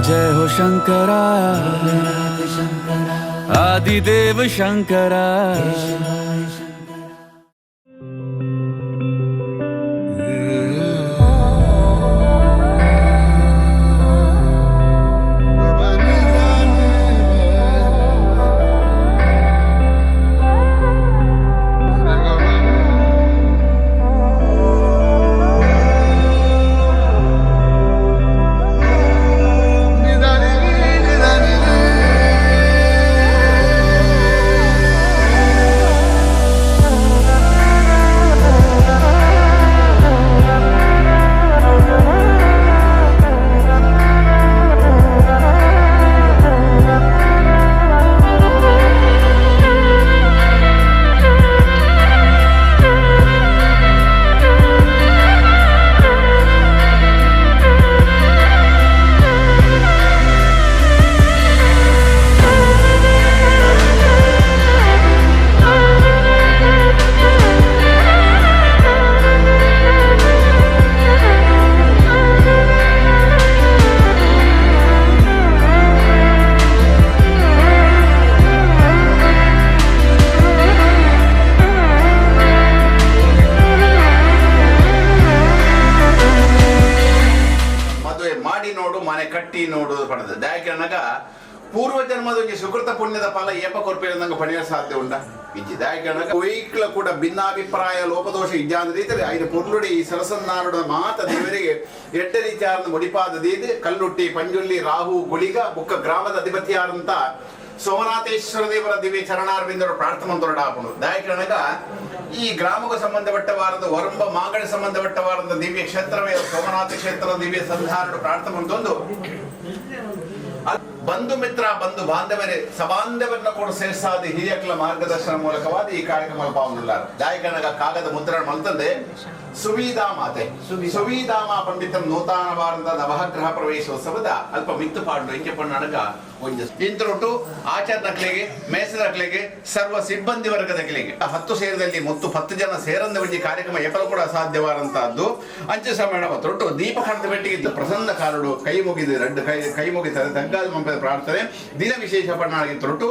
जय हो शंकरा, आदिदेव शंकरा। ಮದುವೆ ಮಾಡಿ ನೋಡು, ಮನೆ ಕಟ್ಟಿ ನೋಡು ಪಡೆದ ದಾಯಕನಗ ಪೂರ್ವ ಜನ್ಮದ ಒಂಜಿ ಸುಕೃತ ಪುಣ್ಯದ ಫಲ ಏಪ ಕೊರ್ಪೇರಂಗ ಪಣಿಯ ಸಾಧ್ಯ ಉಂಡ ಇಜ್ಜಿ. ದಾಯಕನಗ ವೈಕ್ಲ ಕೂಡ ಭಿನ್ನಾಭಿಪ್ರಾಯ ಲೋಪದೋಷ ಇಜ್ಜಾಂದ ರೀತಿಯಲ್ಲಿ ಐದು ಪೊರ್ಲುಡಿ ಈ ಸರಸನ್ನಾರುಡ ಮಾತ ದೇವರಿಗೆ ಎಡ್ಡ ರೀತಿಯಾದ ಮುಡಿಪಾದ ದೀದ್ ಕಲ್ಲುಟ್ಟಿ ಪಂಜುಳ್ಳಿ ರಾಹು ಗುಳಿಗ ಬುಕ್ಕ ಗ್ರಾಮದ ಅಧಿಪತಿಯಾದಂತ ಸೋಮನಾಥೇಶ್ವರ ದೇವರ ದಿವ್ಯ ಚರಣಾರವಿಂದರು ಪ್ರಾರ್ಥನೆ ತೊರಡಾಪುಣು. ದಾಯಕನಗ ಈ ಗ್ರಾಮಕ್ಕೆ ಸಂಬಂಧಪಟ್ಟವಾರದ ವರಂಬ ಮಾಗಡಿ ಸಂಬಂಧಪಟ್ಟವಾರದ ದಿವ್ಯ ಕ್ಷೇತ್ರವೇ ಸೋಮನಾಥ ಕ್ಷೇತ್ರದ ದಿವ್ಯ ಸಂಧಾನಡು ಪ್ರಾರ್ಥನೆ ಅಂತೊಂದು ಬಂಧು ಮಿತ್ರ ಬಂಧು ಬಾಂಧವರೇ ಸಬಾಂಧವರನ್ನ ಕೂಡ ಸೇರ್ಸಾದ ಹಿರಿಯಕ್ಲ ಮಾರ್ಗದರ್ಶನ ಮೂಲಕವಾದ ಈ ಕಾರ್ಯಕ್ರಮ ಪಾವನುಲ್ಲಾರ. ದಾಯಕನಗ ಕಾಗದ ಮುದ್ರಣ ಮಲ್ತಂದೆ ಸುವಿಧಾ ಮಾತೆ ಸುವಿಧಾಮ ಪಂಡಿತ ನೂತನವಾರದ ನವಗ್ರಹ ಪ್ರವೇಶೋತ್ಸವದ ಅಲ್ಪ ಮಿತ್ತು ಪಾಡು ಇಂಚೆ ಪಣ್ಣನಗ ಒಂಜಿ ಇಂತ್ರೊಟ್ಟು ಆಚಾರ್ನಕ್ಲೆಗೆ ಮೇಸರಕ್ಲೆಗೆ ಸರ್ವ ಸಿಬ್ಬಂದಿ ವರ್ಗದಕ್ಲೆಗೆ 10 ಸೇರದಲ್ಲಿ ಮತ್ತು 10 ಜನ ಸೇರಂದ ಒಂಜಿ ಕಾರ್ಯಕ್ರಮ ಎಪಲ ಕೂಡ ಅಸಾಧ್ಯವಾದಂತಹದ್ದು. ಅಂಚೆ ಸಮಯ ತೊಟ್ಟು ದೀಪ ಕಣದ ಬೆಟ್ಟಿಗೆ ಇದ್ದ ಪ್ರಸನ್ನ ಕಾರಡು ಕೈ ಮುಗಿದು ಎರಡು ಕೈ ಕೈ ಮುಗಿತಾರೆ ತಗ್ಗಾದ ಮಂಪದ ಪ್ರಾರ್ಥನೆ ದಿನ ವಿಶೇಷ ಪಣ್ಣಾಗಿ ತೊಟ್ಟು.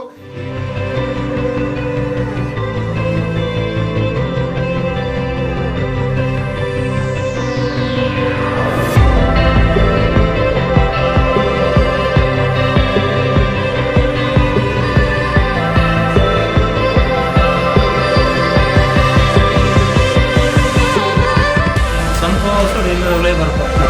ಸಂತೋಷ ಬರ್ತಾರೆ.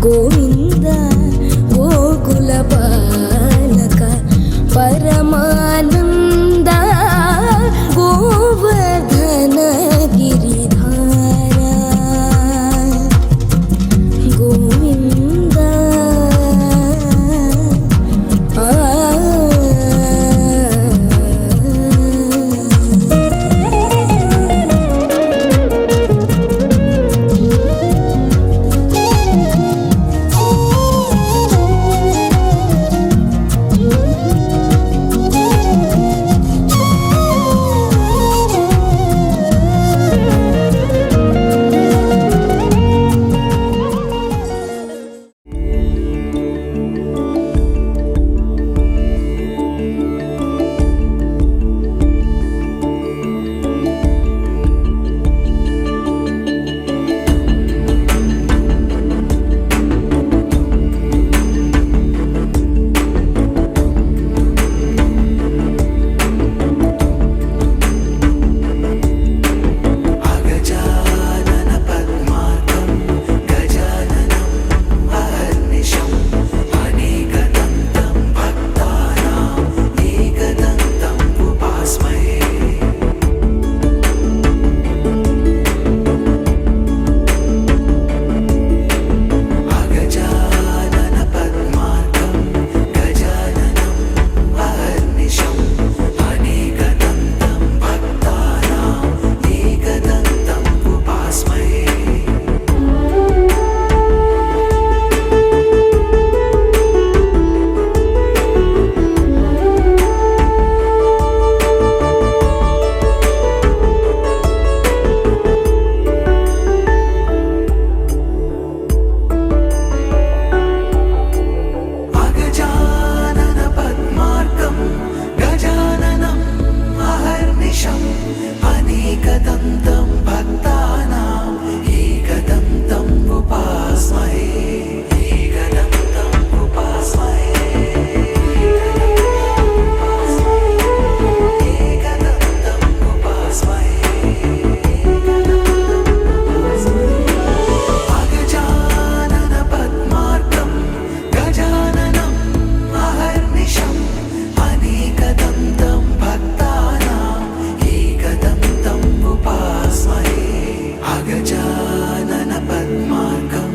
Govinda Gokula ಬಾಲಕ ಪರಮಾನಂದ ಗೋವರ್ಧನ ಗಿರಿಧಾರ ಗೋವಿಂದ ಆ. अगजाननपद्मार्कं गजाननम् अहर्निशम् अनेकदन्तं भक्तानाम् एकदन्तम् उपास्महे। अगजाननपद्मार्कं गजाननम् अहर्निशम् अनेकदन्तं भक्तानाम् एकदन्तम् उपास्महे। अगजाननपद्मार्कं गजाननम् अहर्निशम् अनेकदन्तं भक्तानाम् एकदन्तम् उपास्महे। एकदन्तम् उपास्महे। एकदन्तम् उपास्महे। अगजाननपद्मार्कं गजाननम् अहर्निशम् अनेकदन्तं भक्तानाम् एकदन्तम् उपास्महे। अगजाननपद्मार्कं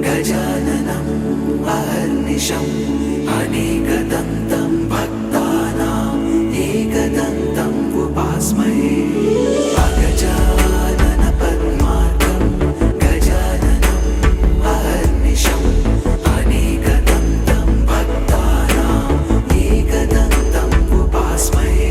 गजाननम् अहर्निशम् अनेकदन्तं भक्तानाम् एकदन्तम् उपास्महे। अगजाननपद्मार्कं गजाननम् अहर्निशम् अनेकदन्तं भक्तानाम् एकदन्तम् उपास्महे।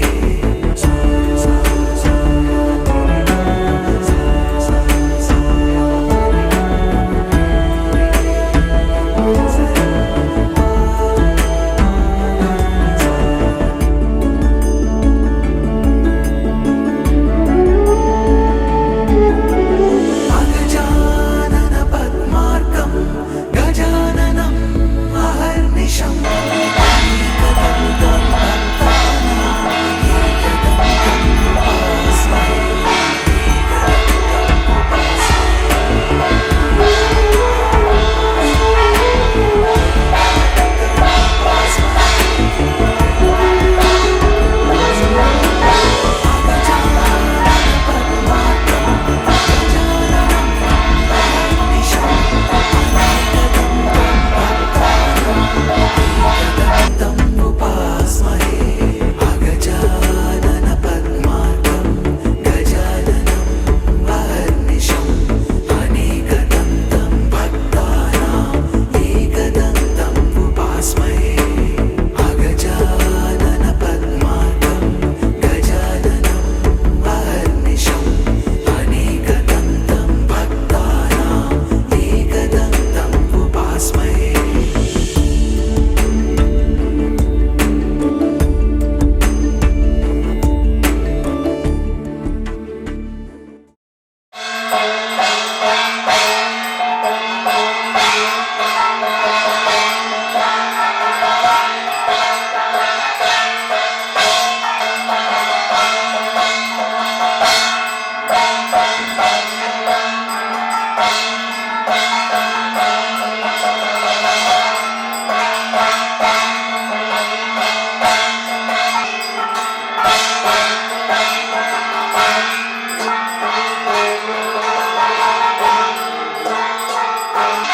Thank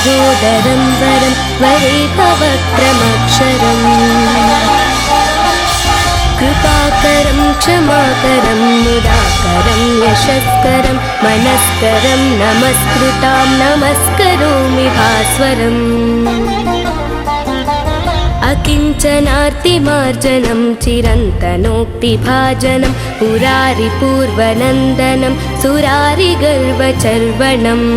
वरोदरं वरं वरेभवक्रमक्षरम्। कृपाकरं क्षमाकरं मुदाकरं यशस्करं मनस्करं नमस्कृतां नमस्करोमि भास्वरम्। अकिञ्चनार्तिमार्जनं चिरन्तनोक्तिभाजनं पुरारिपूर्वनन्दनं सुरारिगर्वचर्वणम्।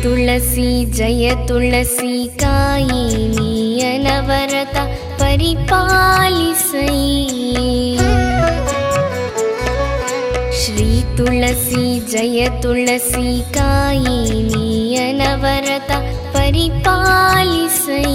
तुलसी जय तुलसी कायिनी अनवरत परिपालिसै। श्री तुलसी जय तुलसी कायिनी अनवरत परिपालिसै।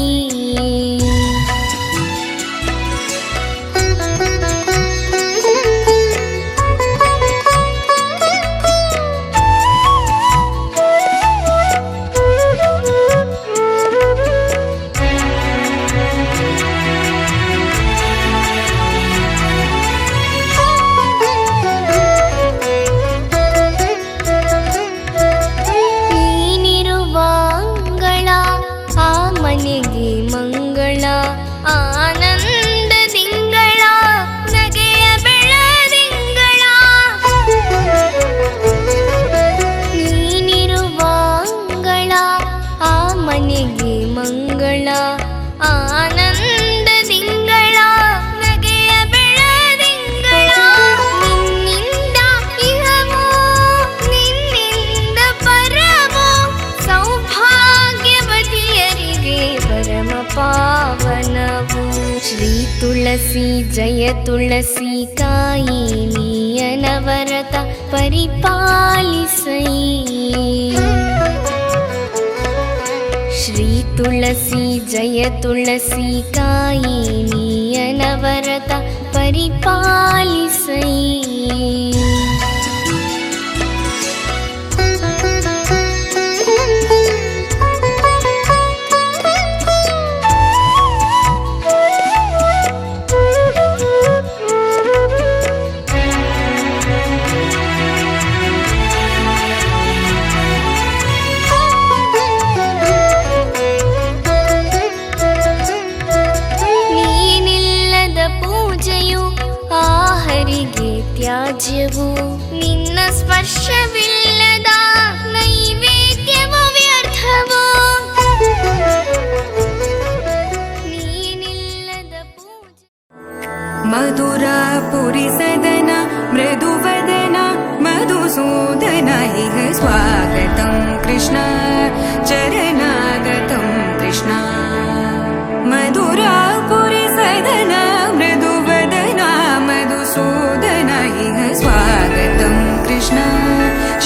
तुलसी जय तुलसी कायिनी अनवरत परिपालिसै। श्री तुलसी जय तुलसी कायिनी अनवरत परिपालिसै। ನಿನ್ನ ಸ್ಪರ್ಶವಿಲ್ಲದ ನೈವೇದ್ಯವು ವ್ಯರ್ಥವು. ನೀನಿಲ್ಲದ ಪೂಜೆ. ಮಧುರಾಪುರಿ ಸದನ ಮೃದುವದನ ಮಧುಸೂದನ ಇಹ ಸ್ವಾಗತಂ ಕೃಷ್ಣ ಚರಣಾಗತಂ ಕೃಷ್ಣ. ಮಧುರಾಪುರಿ ಸದನ ಮೃದುವದನ ಮಧುಸೂದನ ಇಹ ಸ್ವಾಗತಂ ಕೃಷ್ಣ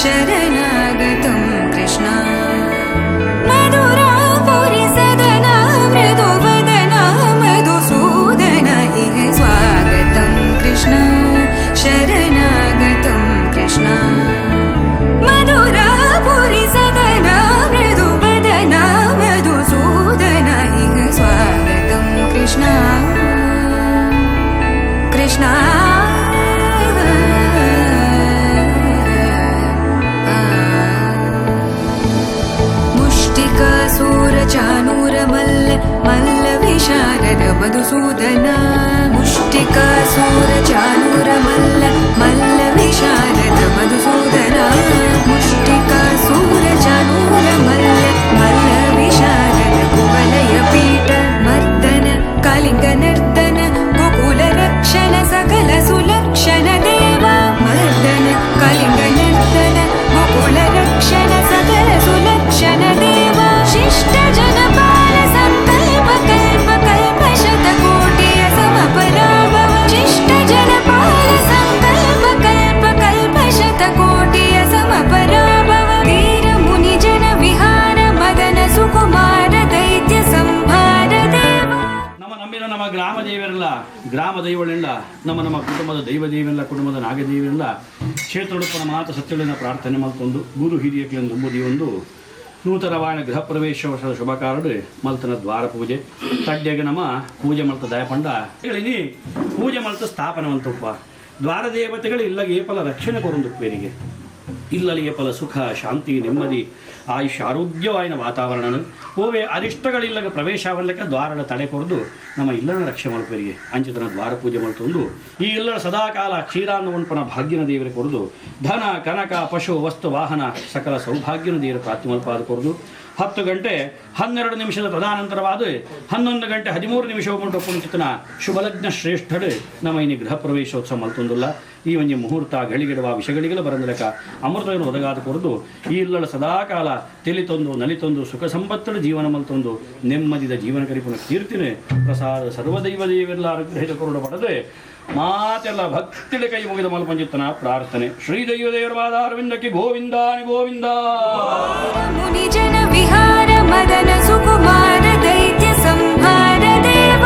ಶರಣಾಗತಂ ಕೃಷ್ಣ. ಮಧುರಾಪುರಿ ಸದನ ಮೃದುವದನ ಮಧುಸೂದನ ಇಹ ಸ್ವಾಗತಂ ಕೃಷ್ಣ ಶರಣಾಗತಂ ಕೃಷ್ಣ. ಮಧುರಾಪುರಿ ಸದನ ಮೃದುವದನ ಮಧುಸೂದನ ಇಹ ಸ್ವಾಗತಂ ಕೃಷ್ಣ ಕೃಷ್ಣ. ಮುಷ್ಟಿಕಾಸೂರಚಾನೂರಮಲ್ಲ ಮಲ್ಲ ವಿಶಾರದ ಮಧುಸೂದನ. ಮುಷ್ಟಿಕಾಸೂರಚಾನೂರಮಲ್ಲ ಮಲ್ಲ ವಿಶಾರದ ಮಧುಸೂದನ. ಮುಷ್ಟಿಕಾಸೂರಚಾನೂರಮಲ್ಲ ಮಲ್ಲ ವಿಶಾರದ ಕುವಲಯ ಪೀಠ ಮರ್ದನ ಕಲಿಂಗ ನರ್ತನ ಗೋಕುಲ ರಕ್ಷಣ ಸಕಲ ಸುಲಕ್ಷಣ ದೇವ. ಮರ್ದನ ಕಲಿಂಗ ನರ್ತನ ಗೋಕುಲ ರಕ್ಷಣ ಸಕಲ ಸುಲಕ್ಷಣ ದೇವ. ಶಿಷ್ಟ ಜನಪಾಲ ಸಂಕಲ್ಪ ಕಲ್ಪ ಕಲ್ಪ ಶತಕೋಟಿಯ ಸಮಪರಾಭವ. ಶಿಷ್ಟ ಜನಪಾಲ ಸಂಕಲ್ಪ ಗ್ರಾಮ ದೇವರೆಲ್ಲ ಗ್ರಾಮ ದೈವಗಳೆಲ್ಲ ನಮ್ಮ ನಮ್ಮ ಕುಟುಂಬದ ದೈವ ದೇವೆಲ್ಲ ಕುಟುಂಬದ ನಾಗದೇವೆಲ್ಲ ಕ್ಷೇತ್ರಡುಪ್ಪನ ಮಾತ ಸತ್ಯಗಳನ್ನ ಪ್ರಾರ್ಥನೆ ಮಲ್ತೊಂದು ಗುರು ಹಿರಿಯಕ್ಲೆಂದು ಒಂದು ನೂತನವಾದ ಗೃಹ ಪ್ರವೇಶ ವರ್ಷದ ಶುಭ ಕಾರಣ ಮಲ್ತನ ದ್ವಾರ ಪೂಜೆ ತಡ್ಡೆಗೆ ನಮ್ಮ ಪೂಜೆ ಮಲ್ತ ದಯಪಂಡ ಹೇಳಿನಿ ಪೂಜೆ ಮಲ್ತ ಸ್ಥಾಪನೆ ಮಲ್ತಪ್ಪ ದ್ವಾರ ದೇವತೆಗಳು ಇಲ್ಲಗೆ ಏಪಲ ರಕ್ಷಣೆ ಕೊರೊಂದುಪ್ಪೇರಿಗೆ ಇಲ್ಲಲಿ ಏಪಲ ಸುಖ ಶಾಂತಿ ನೆಮ್ಮದಿ ಆಯುಷ್ ಆರೋಗ್ಯವಾಯಿನ ವಾತಾವರಣ ಓವೆ ಅರಿಷ್ಟಗಳಿಲ್ಲಗ ಪ್ರವೇಶವಲ್ಲಕ ದ್ವಾರಗಳ ತಡೆ ಕೊರದು ನಮ್ಮ ಇಲ್ಲನ ರಕ್ಷೆ ಮಲ್ಪರಿಗೆ ಅಂಚಿತನ ದ್ವಾರ ಪೂಜೆ ಮಲ್ತೊಂದು ಈ ಇಲ್ಲರ ಸದಾಕಾಲ ಕ್ಷೀರಾನ್ನ ಉಣ್ಪನ ಭಾಗ್ಯನ ದೇವರ ಕೊರದು ಧನ ಕನಕ ಪಶು ವಸ್ತು ವಾಹನ ಸಕಲ ಸೌಭಾಗ್ಯನ ದೇವರ ಪ್ರಾಪ್ತಿ ಮಲ್ಪಾದ ಕೊರದು 10 ಗಂಟೆ 12 ನಿಮಿಷದ ತದಾನಂತರವಾದ 11 ಗಂಟೆ 13 ನಿಮಿಷ ಪುಣ್ಯತನ ಶುಭಲಗ್ನ ಶ್ರೇಷ್ಠಡು ನಮ್ಮ ಇನಿ ಗೃಹ ಪ್ರವೇಶೋತ್ಸವ ಮಲ್ತೊಂದುಲ್ಲ. ಈ ಒಂಜಿ ಮುಹೂರ್ತ ಗಳಿಗಿಡುವ ವಿಷಗಳಿಗೆಲ್ಲ ಬರಂದಲಕ ಅಮೃತವನ್ನು ಒದಗಾದ ಕೊರದು ಈ ಇಲ್ಲಳ ಸದಾಕಾಲ ತಿಳಿತೊಂದು ನಲಿತೊಂದು ಸುಖ ಸಂಪತ್ತಡ ಜೀವನ ಮಲ್ತೊಂದು ನೆಮ್ಮದಿದ ಜೀವನ ಕರಿಪುನ ಕೀರ್ತಿನೆ ಪ್ರಸಾದ ಸರ್ವದೈವ ದೇವೆಲ್ಲ ಅನುಗ್ರಹಿತ ಕೊರಡು ಪಡೆದೆ ಮಾತೆಲ್ಲ ಭಕ್ತಿಳ ಕೈ ಮುಗಿದ ಮಲ್ಪಂಜಿತ್ತನ ಪ್ರಾರ್ಥನೆ. ಶ್ರೀ ದೈವದೇವರವಾದ ಅರವಿಂದಕ್ಕೆ ಗೋವಿಂದಾನಿ ಗೋವಿಂದ. ಮುನಿಜನ ವಿಹಾರ ಮದನ ಸುಕುಮಾರ ದೈತ್ಯ ಸಂಹಾರ ದೇವ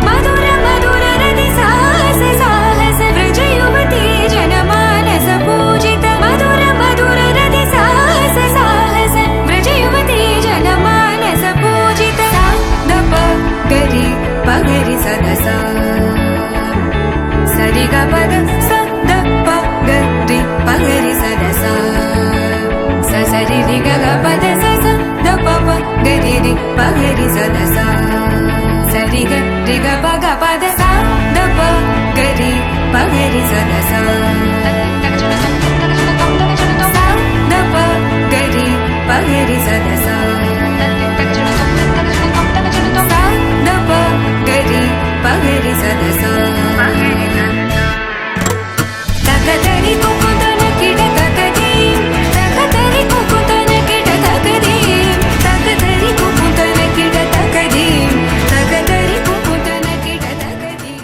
ಮಧುರ ಮಧುರ ರತಿ ಸಾಹಸ ಸಾಹಸ ವ್ರಜ ಯುವತಿ ಜನ ಮಾನಸ ಪೂಜಿತ ಮಧುರ ಮಧುರ ರತಿ ಸಾಹಸ ಸಾಹಸ ವ್ರಜ ಯುವತಿ ಜನ ಮಾನಸ ಪೂಜಿತ the ಪ ಗರಿ ಪಗರಿ ಸದಸ ಸರಿ ಗ ಪದ ಸ the ಪ ಗ ರಿ ಪಗರಿ ಸದಸ ಸ ಸರಿ ರಿ ಗ ಗ ಪದ ಸ ಸ the ಪ ಪ ಗ ರಿ ರಿ ಪಗರಿ ಸದಸ ಸರಿ ಗ ರಿ ಗ ಪ ಗ ಪದ ಸ the ಪ ಗ ರಿ ಪಗರಿ ಸದಸ ಸ the ಪ ಗ ರಿ ಪಗರಿ ಸದಸ ಸ the ಪ ಗ ರಿ ಪಗರಿ ಸದಸ ತಕತರಿ ಕುಕುತನ ಕಿಟ ತಕದಿ ತಕತರಿ ಕುಕುತನ ಕಿಟ ತಕದಿ ತಕತರಿ ಕುಕುತನ ಕಿಟ ತಕದಿ ತಕತರಿ ಕುಕುತನ ಕಿಟ ತಕದಿ.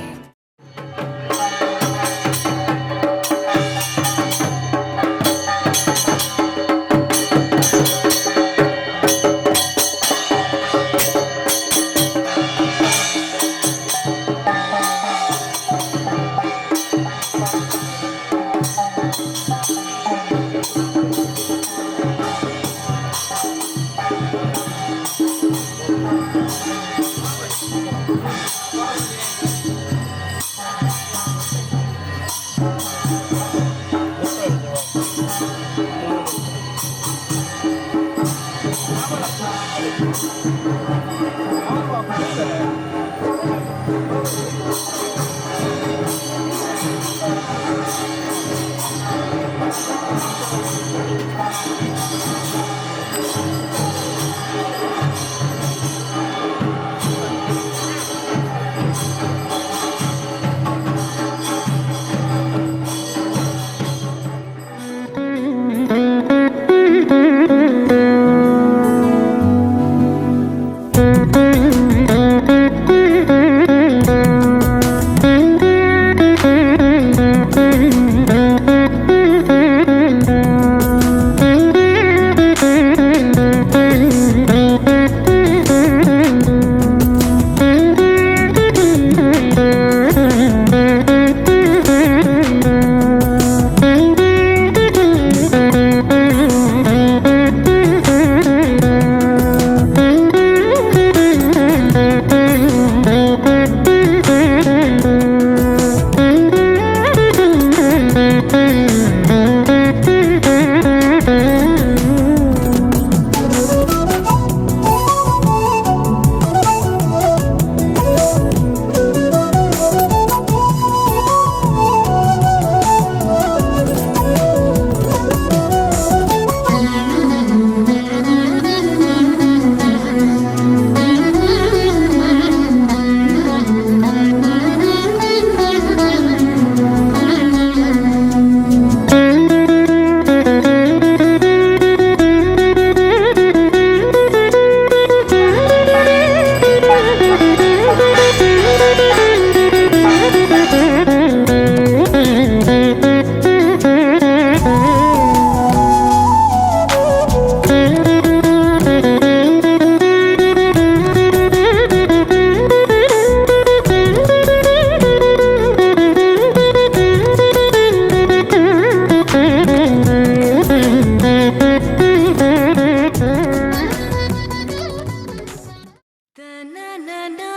Satyanarayana.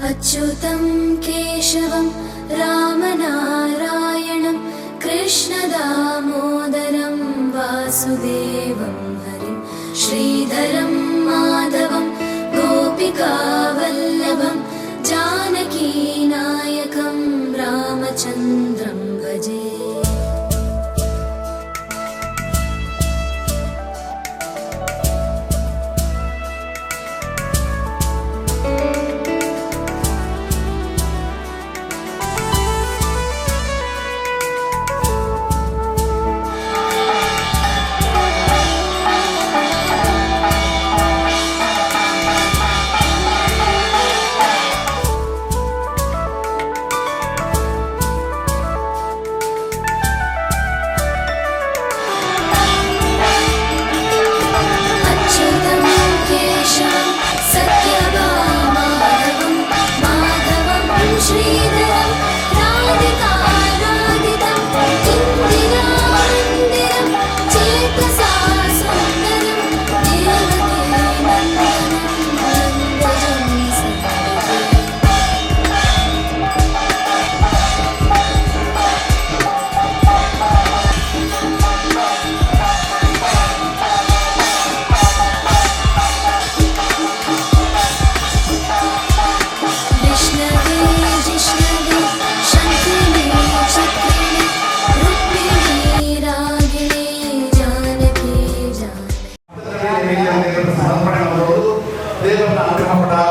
अच्युतं केशवं रामनारायणं कृष्णदामोदरं वासुदेवं हरिं श्रीधरं माधवं गोपिकावल्लभं जानकीनायकं रामचन्द्रं भजे। अच्युतं केशवं सत्यभामाधवं माधवं श्रीधरं राधिकाराधितं इन्दिरामन्दिरं चेतसा सुन्दरं देवकीनन्दनं नन्दजं सन्दजे। विष्णवे जिष्णवे शङ्खिने चक्रिणे रुक्मिणी रागिणे जानकी जानकी। ಸಮರ್ಪಣೆ ಮಾಡಬಹುದು. ದೇವರನ್ನ ಅನುಗ್ರಹ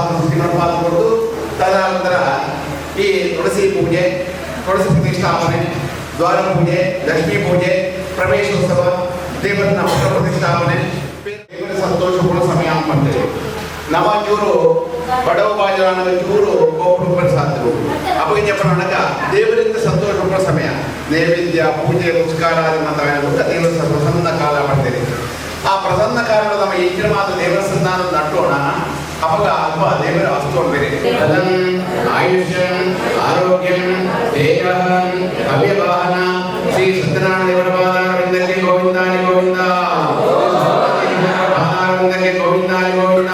ಸೃಷ್ಟಿ ಮಾಡಬಹುದು. ತದನಂತರ ಈ ತುಳಸಿ ಪೂಜೆ, ತುಳಸಿ ಪ್ರತಿಷ್ಠಾಪನೆ, ದ್ವಾರ ಪೂಜೆ, ಲಕ್ಷ್ಮೀ ಪೂಜೆ, ಪ್ರವೇಶೋತ್ಸವ, ದೇವರನ್ನ ಪುತ್ರ ಪ್ರತಿಷ್ಠಾಪನೆ, ದೇವರ ಸಂತೋಷ ಕೂಡ ಸಮಯ ಮಾಡ್ತೇವೆ. ನಮ್ಮ ಚೂರು ಬಡವ ಬಾಜರಾನ ಚೂರು ಗೋಪುರ ಸಾಧ್ಯರು ಅಪ್ಪಗೆ చెప్పనక ದೇವರಿಂದ ಸಂತೋಷ ಪಡುವ ಸಮಯ. ನೈವೇದ್ಯ, ಪೂಜೆ, ಪುಷ್ಕಾರಾದಿ ಮಾತ್ರ ದೇವರ ಪ್ರಸನ್ನ ಕಾಲ ಮಾಡ್ತೇವೆ. ಆ ಪ್ರಸನ್ನ ಕಾಲ ನಮ್ಮ ಹೆಚ್ಚಿನ ಮಾತು ದೇವರ ಸನ್ನಿಧಾನ ನಟ್ಟೋಣ. ಅವಾಗ ಅಲ್ಪ ದೇವರ ವಸ್ತು ಬೇರೆ. ಬಲಂ ಆಯುಷ್ಯಂ ಆರೋಗ್ಯಂ ತೇಜಃ ಹವ್ಯವಾಹನ ಶ್ರೀ ಸತ್ಯನಾರಾಯಣ ದೇವರ ಪಾದಾರವಿಂದಕ್ಕೆ ಗೋವಿಂದಾನಿ ಗೋವಿಂದ, ಪಾದಾರವಿಂದಕ್ಕೆ ಗೋವಿಂದಾನಿ ಗೋವಿಂದ,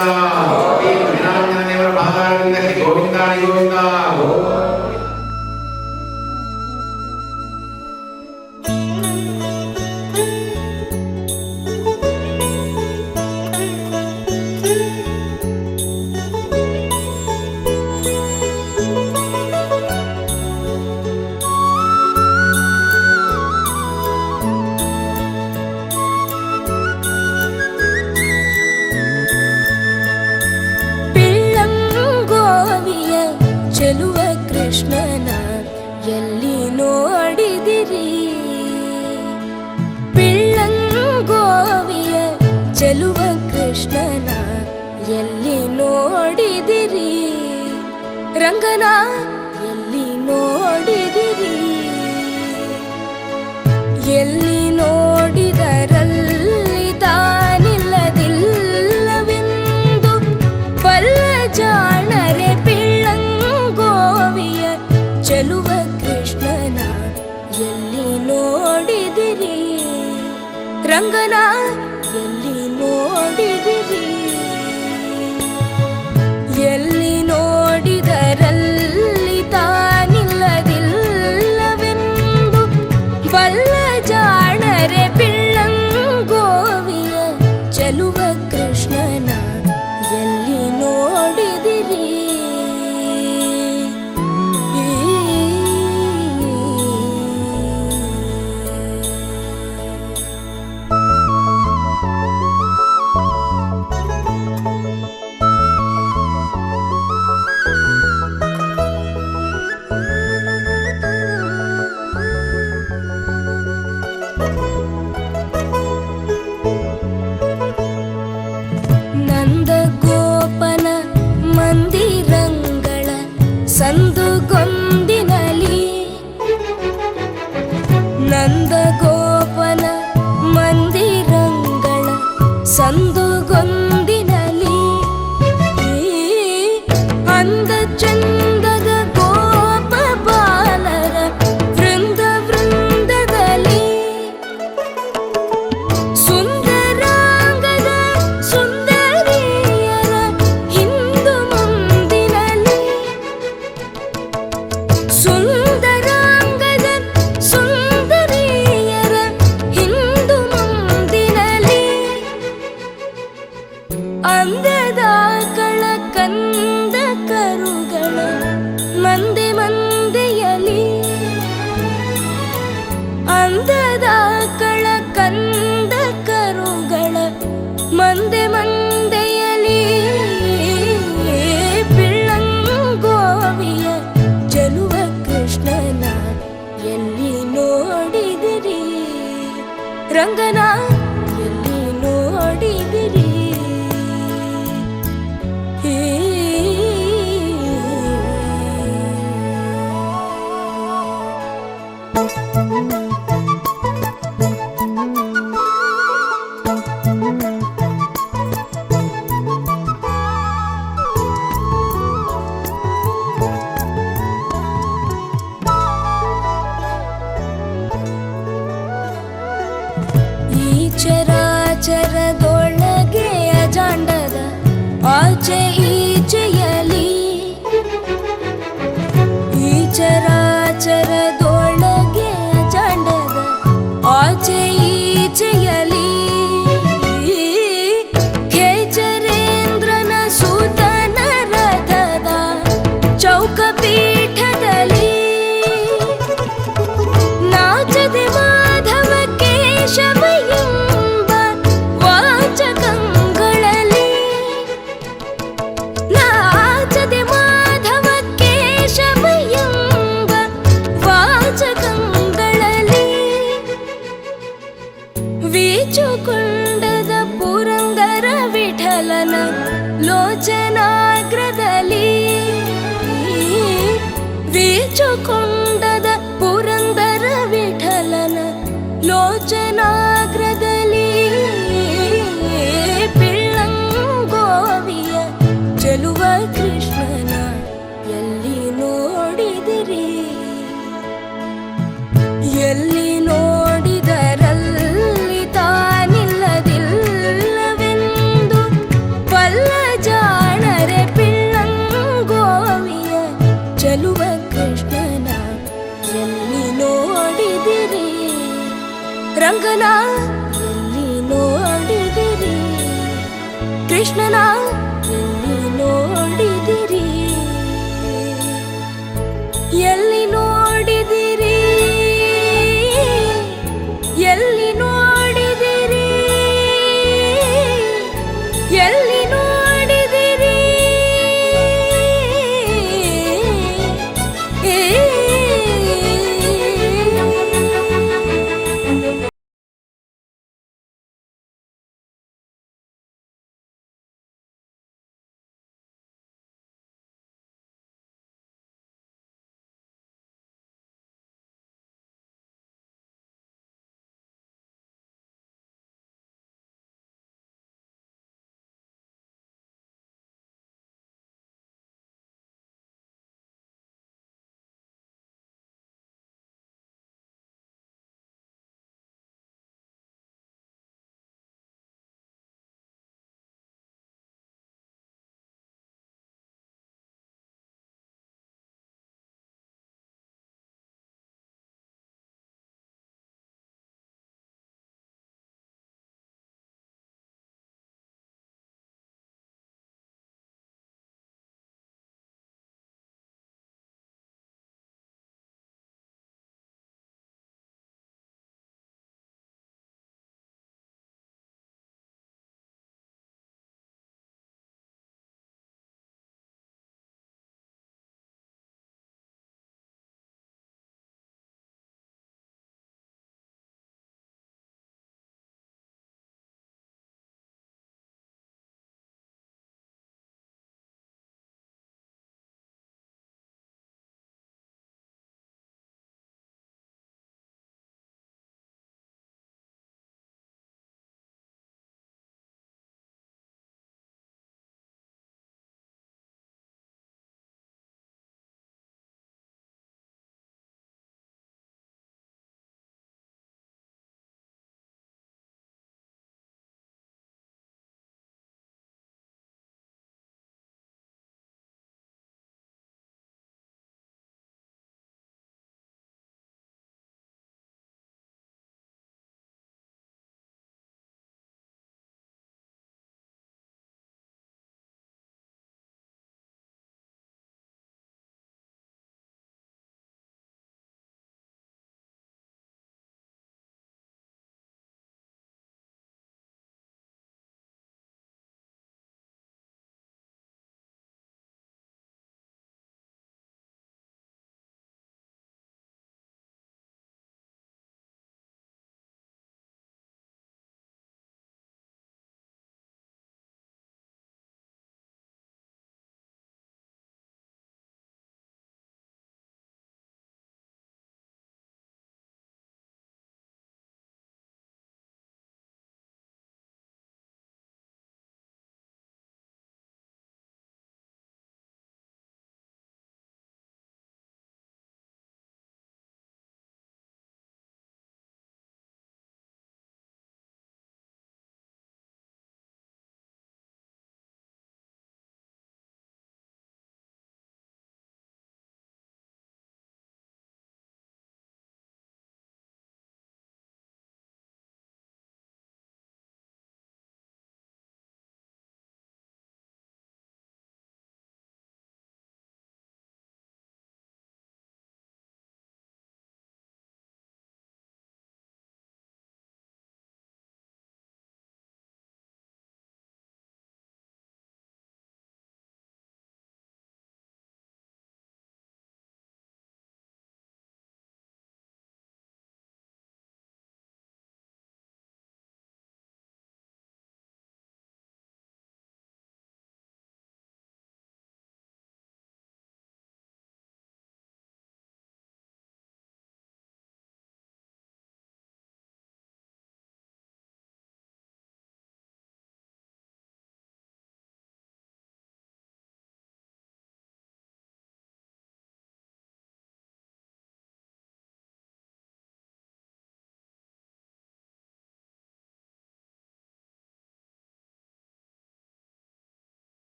ಶ್ರೀ ವಿನಾಂಜನ ದೇವರ ಪಾದಾರವಿಂದಕ್ಕೆ ಗೋವಿಂದಾನಿ ಗೋವಿಂದ. ಪಿಳ್ಳಂಗೋವಿಯ ಚೆಲುವ ಕೃಷ್ಣನ ಎಲ್ಲಿ ನೋಡಿದಿರಿ? ಪಿಳ್ಳಂಗೋವಿಯ ಚೆಲುವ ಕೃಷ್ಣನ ಎಲ್ಲಿ ನೋಡಿದಿರಿ? ರಂಗನ ಎಲ್ಲಿ ನೋಡಿದಿರಿ? ಎಲ್ಲಿ ನೋಡಿದರಲ್ಲಿ ತಾನಿಲ್ಲದಿಲ್ಲವೆಂದು ಬಲ್ಲ ಜಾಣರೆ. ಪಿಳ್ಳಂಗೋವಿಯ ಚೆಲುವ ಕೃಷ್ಣನ ಎಲ್ಲಿ ನೋಡಿದಿರಿ? ರಂಗನ ಎಲ್ಲಿ ನೋಡಿದಿರಿ? ಎಲ್ಲಿ ನೋಡಿದರಲ್ಲಿ ತಾನಿಲ್ಲದಿಲ್ಲವೆಂದು ಬಲ್ಲ ಜಾಣರೆ. ಪಿಳ್ಳಂಗೋವಿಯ ಚೆಲುವ ಕೃಷ್ಣನ ಎಲ್ಲಿ ನೋಡಿದಿರಿ? ನಂದಗೋಪನ ಮಂದಿರಂಗಳ ಸಂದುಗೊಂದಿನಲಿ, ನಂದಗೋಪನ ಮಂದಿರಂಗಳ ಸಂದುಗೊಂದಿನಲಿ, ಅಂದ ಚಂದದ ಗೋಪ ಬಾಲರ ವೃಂದ ವೃಂದದಲ್ಲಿ, ಸುಂದರಾಂಗದ ಸುಂದರಿಯರ ಹಿಂದು ಮುಂದಿನಲಿ. ಅಂದದ ಕಳ ಕಂದ ಕರುಗಳ ಮಂದೆ ಮಂದೆಯಲಿ, ಅಂದದ ಕಳ ಕಂದ ಕರುಗಳ ಮಂದೆ ಮಂದೆಯಲಿ, ಪಿಳ್ಳಂಗೋವಿಯ ಚೆಲುವ ಕೃಷ್ಣನ ಎಲ್ಲಿ ನೋಡಿದಿರಿ, ರಂಗನ ಎಲ್ಲಿ ನೋಡಿದಿರಿ? ಈ ಚರಾಚರದೊಳಗೆ ಅಜಾಂಡದ ಆಚೆ ಈಚೆಯಲಿ, ಈ ಚರಾಚರದೊಳಗೆ ಅಜಾಂಡದ ಆಚೆ ಈಚೆಯಲಿ, ಖೇಚರೇಂದ್ರನ ಸೂತನ ರಥದ ಚೌಕಪೀಠದಲ್ಲಿ, ನಾಚದೆ ಮಾಧವ ಕೇಶವ ಎಂಬ ವಾಚಕಂಗಳಲ್ಲಿ, ನಾಚದೆ ಮಾಧವ ಕೇಶವ ಎಂಬ ವಾಚಕಂಗಳಲ್ಲಿ, ವೀಚುಕೊಂಡದ ಪುರಂದರ ವಿಠಲನ ಲೋಚನಾಗ್ರದಲ್ಲಿ, ವೀಚುಕೊಂಡದ ಪುರಂದರ ವಿಠಲನ ಲೋಚನಾಗ್ರದಲ್ಲಿ, ಪಿಳ್ಳಂಗೋವಿಯ ಚೆಲುವ ಕೃಷ್ಣನ ಎಲ್ಲಿ ನೋಡಿದಿರಿ? ಎಲ್ಲಿ ನೋಡಿದರಲ್ಲಿ ತಾನಿಲ್ಲದಿಲ್ಲವೆಂದು ಬಲ್ಲ ಜಾಣರೆ, ಪಿಳ್ಳಂಗೋವಿಯ ಚೆಲುವ ಕೃಷ್ಣನ ಎಲ್ಲಿ ನೋಡಿದಿರಿ, ರಂಗನ ಎಲ್ಲಿ ನೋಡಿದಿರಿ, ಕೃಷ್ಣನ ಎಲ್ಲಿ ನೋಡಿದಿರಿ? ಎಲ್ಲಿ ನೋಡಿದಿರಿ? ಎಲ್ಲಿ ನೋಡಿದಿರಿ? ಎಲ್ಲಿ ನೋಡಿದಿರಿ?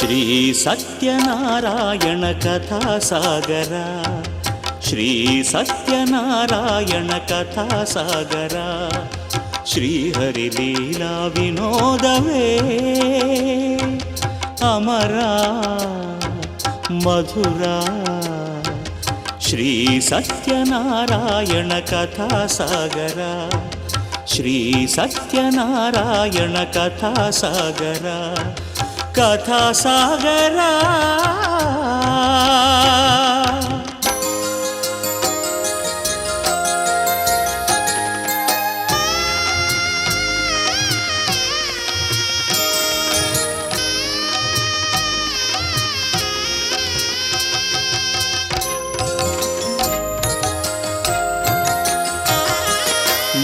ಶ್ರೀ ಸತ್ಯನಾರಾಯಣ ಕಥಾಸಾಗರ, ಶ್ರೀ ಸತ್ಯನಾರಾಯಣ ಕಥಾಸಾಗರ, ಶ್ರೀಹರಿಲೀಲಾ ವಿನೋದವೇ ಅಮರ ಮಧುರ. ಶ್ರೀ ಸತ್ಯನಾರಾಯಣ ಕಥಾಸಾಗರ, ಶ್ರೀ ಸತ್ಯನಾರಾಯಣ ಕಥಾಸಾಗರ, ಕಥಾಸಾಗರ.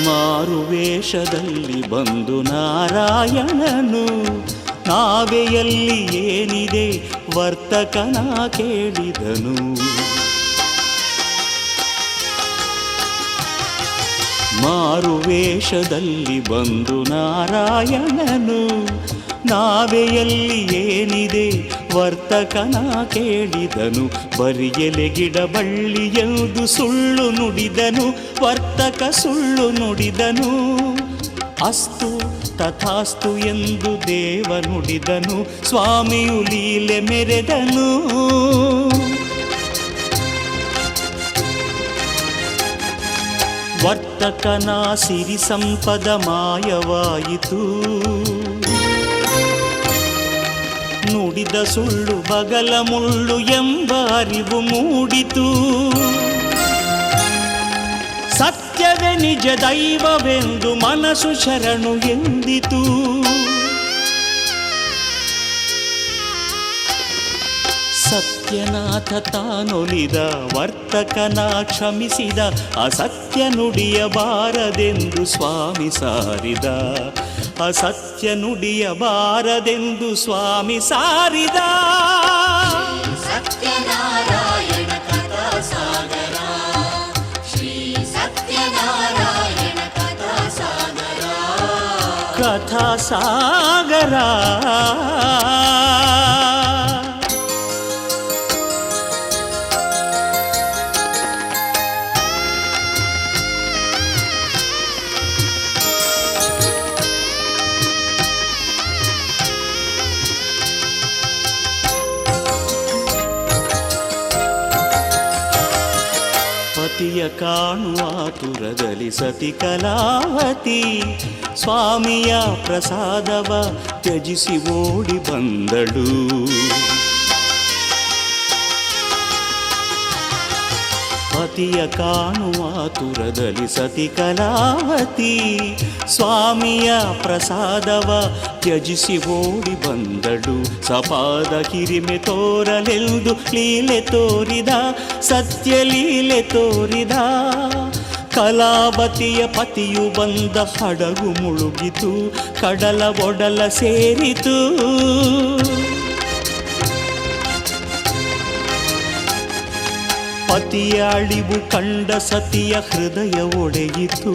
ಮಾರುವೇಷದಲ್ಲಿ ಬಂದು ನಾರಾಯಣನು ನಾವೆಯಲ್ಲಿ ಏನಿದೆ ವರ್ತಕನ ಕೇಳಿದನು. ಮಾರುವೇಷದಲ್ಲಿ ಬಂದು ನಾರಾಯಣನು ನಾವೆಯಲ್ಲಿ ಏನಿದೆ ವರ್ತಕನ ಕೇಳಿದನು. ಬರಿಯಲೆ ಗಿಡ ಬಳ್ಳಿ ಎಂದು ಸುಳ್ಳು ನುಡಿದನು, ವರ್ತಕ ಸುಳ್ಳು ನುಡಿದನು. ಅಸ್ತು ತಥಾಸ್ತು ಎಂದು ದೇವ ನುಡಿದನು, ಸ್ವಾಮಿಯು ಲೀಲೆ ಮೆರೆದನು. ವರ್ತಕನ ಸಿರಿ ಸಂಪದ ಮಾಯವಾಯಿತು, ನುಡಿದ ಸುಳ್ಳು ಬಗಲ ಮುಳ್ಳು ಎಂಬ ಅರಿವು ಮೂಡಿತು. ಸತ್ಯವೇ ನಿಜ ದೈವವೆಂದು ಮನಸ್ಸು ಶರಣು ಎಂದಿತು. ಸತ್ಯನಾಥ ತಾನೊಲಿದ ವರ್ತಕನ ಕ್ಷಮಿಸಿದ, ಅಸತ್ಯ ನುಡಿಯಬಾರದೆಂದು ಸ್ವಾಮಿ ಸಾರಿದ, ಅಸತ್ಯ ನುಡಿಯಬಾರದೆಂದು ಸ್ವಾಮಿ ಸಾರಿದ. ಸತ್ಯನಾರಾಯಣ ಕಥಾಸಾಗರ, ಶ್ರೀ ಸತ್ಯನಾರಾಯಣ ಕಥಾಸಾಗರ, ಕಥಾಸಾಗರ. ಪತಿಯ ಕಾಣುವಾತುರದಲ್ಲಿ ಸತಿ ಕಲಾವತಿ ಸ್ವಾಮಿಯ ಪ್ರಸಾದವ ತ್ಯಜಿಸಿ ಓಡಿ ಬಂದಳು. ಪತಿಯ ಕಾಣುವಾತುರದಲ್ಲಿ ಸತಿ ಕಲಾವತಿ ಸ್ವಾಮಿಯ ಪ್ರಸಾದವ ತ್ಯಜಿಸಿ ಓಡಿ ಬಂದಳು. ಸಪಾದ ಹಿರಿಮೆ ತೋರಲೆಂದು ಲೀಲೆ ತೋರಿದ, ಸತ್ಯ ಲೀಲೆ ತೋರಿದ. ಕಲಾವತಿಯ ಪತಿಯು ಬಂದ ಹಡಗು ಮುಳುಗಿತು, ಕಡಲ ಒಡಲ ಸೇರಿತು. ಪತಿಯ ಅಳಿವು ಕಂಡ ಸತಿಯ ಹೃದಯ ಒಡೆಯಿತು.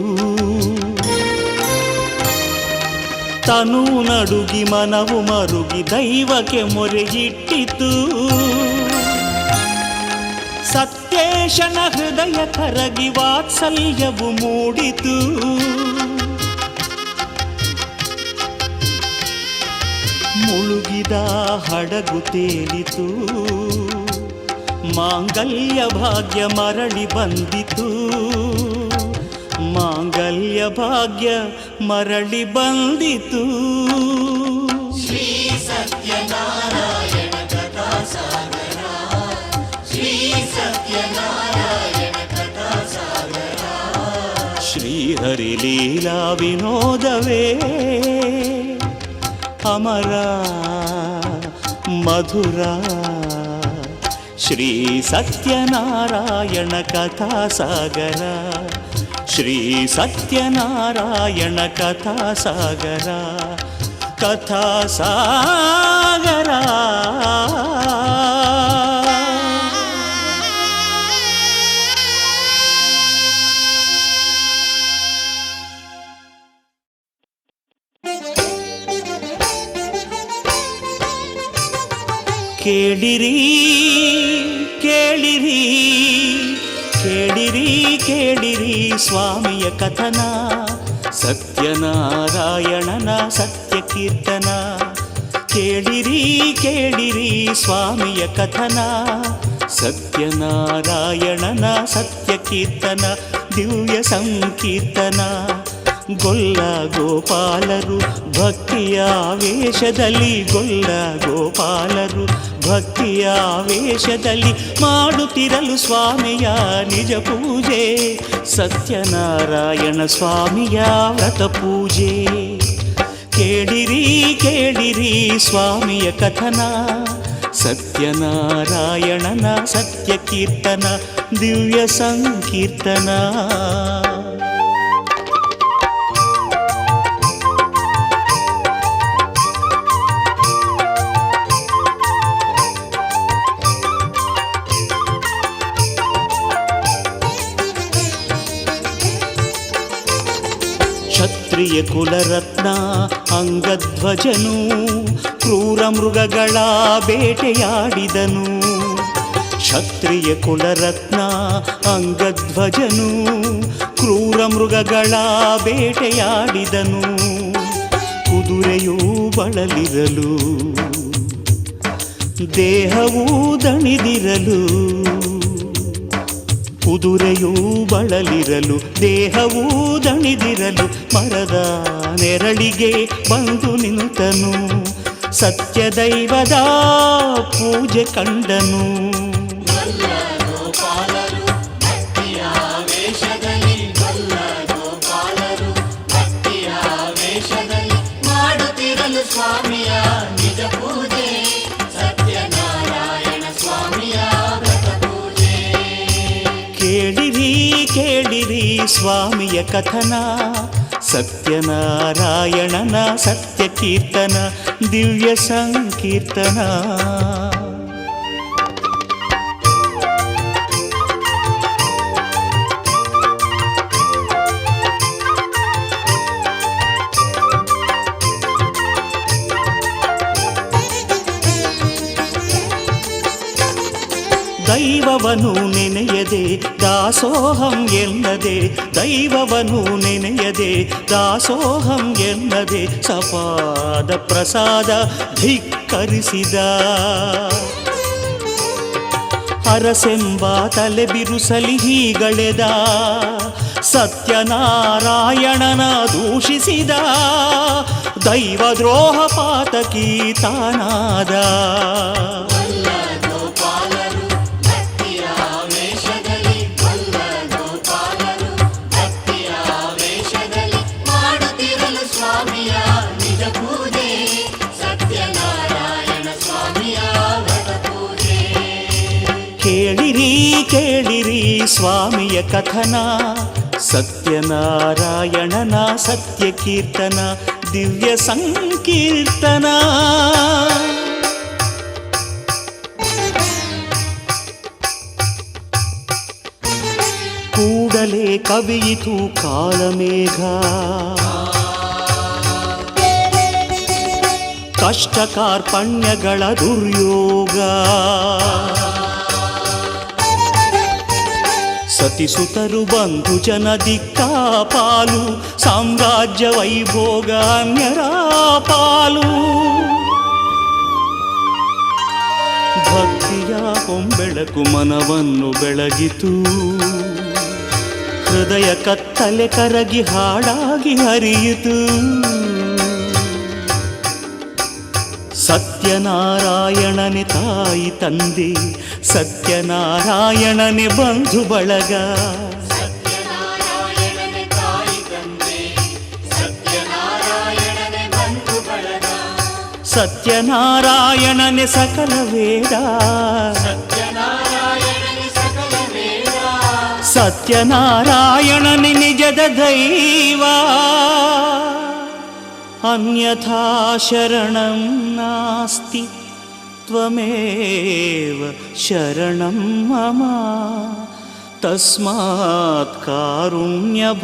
ತನು ನಡುಗಿ ಮನವು ಮರುಗಿ ದೈವಕ್ಕೆ ಮೊರೆಯಿಟ್ಟಿತು. ಸತ್ಯೇಶನ ಹೃದಯ ಕರಗಿ ವಾತ್ಸಲ್ಯವು ಮೂಡಿತು. ಮುಳುಗಿದ ಹಡಗು ತೇಲಿತು, ಮಾಂಗಲ್ಯ ಭಾಗ್ಯ ಮರಳಿ ಬಂದಿತು, ಮಾಂಗಲ್ಯ ಭಾಗ್ಯ ಮರಳಿ ಬಂದಿತು. ಶ್ರೀ ಸತ್ಯನಾರಾಯಣ ಕಥಾಸಾಗರ, ಶ್ರೀ ಸತ್ಯನಾರಾಯಣ ಕಥಾಸಾಗರ, ಶ್ರೀಹರಿ ಲೀಲಾ ವಿನೋದವೇ ಅಮರ ಮಧುರ. ಶ್ರೀ ಸತ್ಯನಾರಾಯಣ ಕಥಾಸಾಗರ, ಶ್ರೀ ಸತ್ಯನಾರಾಯಣ ಕಥಾಸಾಗರ, ಕಥಾಸಾಗರ. ಕೇಳಿರಿ ಕೇಳಿರಿ ಕೇಳಿರಿ ಕೇಳಿರಿ ಸ್ವಾಮಿಯ ಕಥನ, ಸತ್ಯನಾರಾಯಣನ ಸತ್ಯ ಕೀರ್ತನ. ಕೇಳಿರಿ ಕೇಳಿರಿ ಸ್ವಾಮಿಯ ಕಥನ, ಸತ್ಯನಾರಾಯಣನ ಸತ್ಯ ಕೀರ್ತನ, ದಿವ್ಯ ಸಂಕೀರ್ತನ. ಗೊಲ್ಲ ಗೋಪಾಲರು ಭಕ್ತಿಯ ವೇಷದಲ್ಲಿ, ಗೊಲ್ಲ ಗೋಪಾಲರು ಭಕ್ತಿಯ ವೇಷದಲ್ಲಿ ಮಾಡುತ್ತಿರಲು ಸ್ವಾಮಿಯ ನಿಜ ಪೂಜೆ, ಸತ್ಯನಾರಾಯಣ ಸ್ವಾಮಿಯ ವ್ರತ ಪೂಜೆ. ಕೇಳಿರಿ ಕೇಳಿರಿ ಸ್ವಾಮಿಯ ಕಥನ, ಸತ್ಯನಾರಾಯಣನ ಸತ್ಯ ಕೀರ್ತನ, ದಿವ್ಯ ಸಂಕೀರ್ತನ. ಕ್ಷತ್ರಿಯ ಕುಲರತ್ನ ಅಂಗಧ್ವಜನು ಕ್ರೂರ ಮೃಗಗಳ ಬೇಟೆಯಾಡಿದನು. ಕ್ಷತ್ರಿಯ ಕುಲರತ್ನ ಅಂಗಧ್ವಜನು ಕ್ರೂರ ಮೃಗಗಳ ಬೇಟೆಯಾಡಿದನು. ಕುದುರೆಯೂ ಬಳಲಿರಲು ದೇಹವೂ ದಣಿದಿರಲು, ಕುದುರೆಯೂ ಬಳಲಿರಲು ದೇಹವೂ ದಣಿದಿರಲು ಮರದ ನೆರಳಿಗೆ ಬಂದು ನಿಂತನು, ಸತ್ಯದೈವದ ಪೂಜೆ ಕಂಡನು. ಸ್ವಾಮಿಯ ನಿಜ ಪೂಜೆ, ಸತ್ಯನಾರಾಯಣ ಸ್ವಾಮಿಯ ವ್ರತ ಪೂಜೆ. ಕೇಳಿರಿ ಕೇಳಿರಿ ಸ್ವಾಮಿಯ ಕಥನ, ಸತ್ಯನಾರಾಯಣನ ಸತ್ಯ ಕೀರ್ತನ, ದಿವ್ಯ ಸಂಕೀರ್ತನ. ದೈವವನು ನೆನೆಯದೆ ದಾಸೋಹಂ ಎನ್ನದೆ, ದೈವವನು ನೆನೆಯದೆ ದಾಸೋಹಂ ಎನ್ನದೆ ಸಪಾದ ಪ್ರಸಾದ ಧಿಕ್ಕರಿಸಿದ. ಅರಸೆಂಬ ತಲೆ ಬಿರುಸಲಿ ಹೀಗಳೆದ, ಸತ್ಯನಾರಾಯಣನ ದೂಷಿಸಿದ, ದೈವದ್ರೋಹ ಪಾತಕಿ ತಾನಾದ. ಕೇಳಿರಿ ಕೇಳಿರಿ ಸ್ವಾಮಿಯ ಕಥನ, ಸತ್ಯನಾರಾಯಣನ ಸತ್ಯ ಕೀರ್ತನ, ದಿವ್ಯ ಸಂಕೀರ್ತನ. ಕೂಡಲೇ ಕವಿಯಿತು ಕಾಲಮೇಘ, ಕಷ್ಟ ಕಾರ್ಪಣ್ಯಗಳ ದುರ್ಯೋಗ. ಸತಿಸುತರು ಬಂಧು ಜನ ದಿಕ್ಕಾಪಾಲು, ಸಾಮ್ರಾಜ್ಯ ವೈಭೋಗ ಅನ್ಯರ ಪಾಲು. ಭಕ್ತಿಯ ಕೊಂಬೆಳಕು ಮನವನ್ನು ಬೆಳಗಿತು, ಹೃದಯ ಕತ್ತಲೆ ಕರಗಿ ಹಾಡಾಗಿ ಹರಿಯಿತು. ಸತ್ಯನಾರಾಯಣನೆ ತಾಯಿ ತಂದೆ, ಸತ್ಯನಾರಾಯಣನೆ ಬಂಧು ಬಳಗ. ಸತ್ಯನಾರಾಯಣನೆ ತಾಯಿ ತಂದೆ, ಸತ್ಯನಾರಾಯಣನೆ ಬಂಧು ಬಳಗ. ಸತ್ಯನಾರಾಯಣನೆ ಸಕಲ ವೇದ, ಸತ್ಯನಾರಾಯಣನೆ ಸಕಲ ವೇದ. ಸತ್ಯನಾರಾಯಣನೆ ನಿಜದ ದೈವ, ಅನ್ಯಥಾ ಶರಣಂ ನಾಸ್ತಿ ತ್ವಮೇವ ಶರಣಂ ಮಮ. ತಸ್ಮಾತ್ ಕಾರುಣ್ಯಭಾವೇನ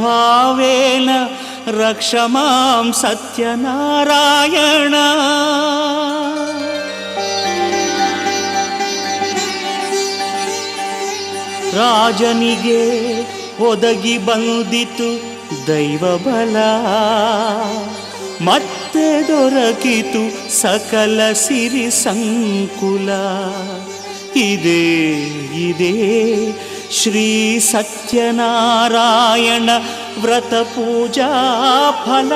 ರಕ್ಷ ಮಾಂ ಸತ್ಯನಾರಾಯಣ. ರಾಜನಿಗೆ ಒದಗಿ ಬಂದಿತು ದೈವಬಲ, ಮತ್ತೆ ದೊರಕಿತು ಸಕಲ ಸಿರಿ ಸಂಕುಲ. ಇದೇ ಇದೇ ಶ್ರೀ ಸತ್ಯನಾರಾಯಣ ವ್ರತ ಪೂಜಾ ಫಲ.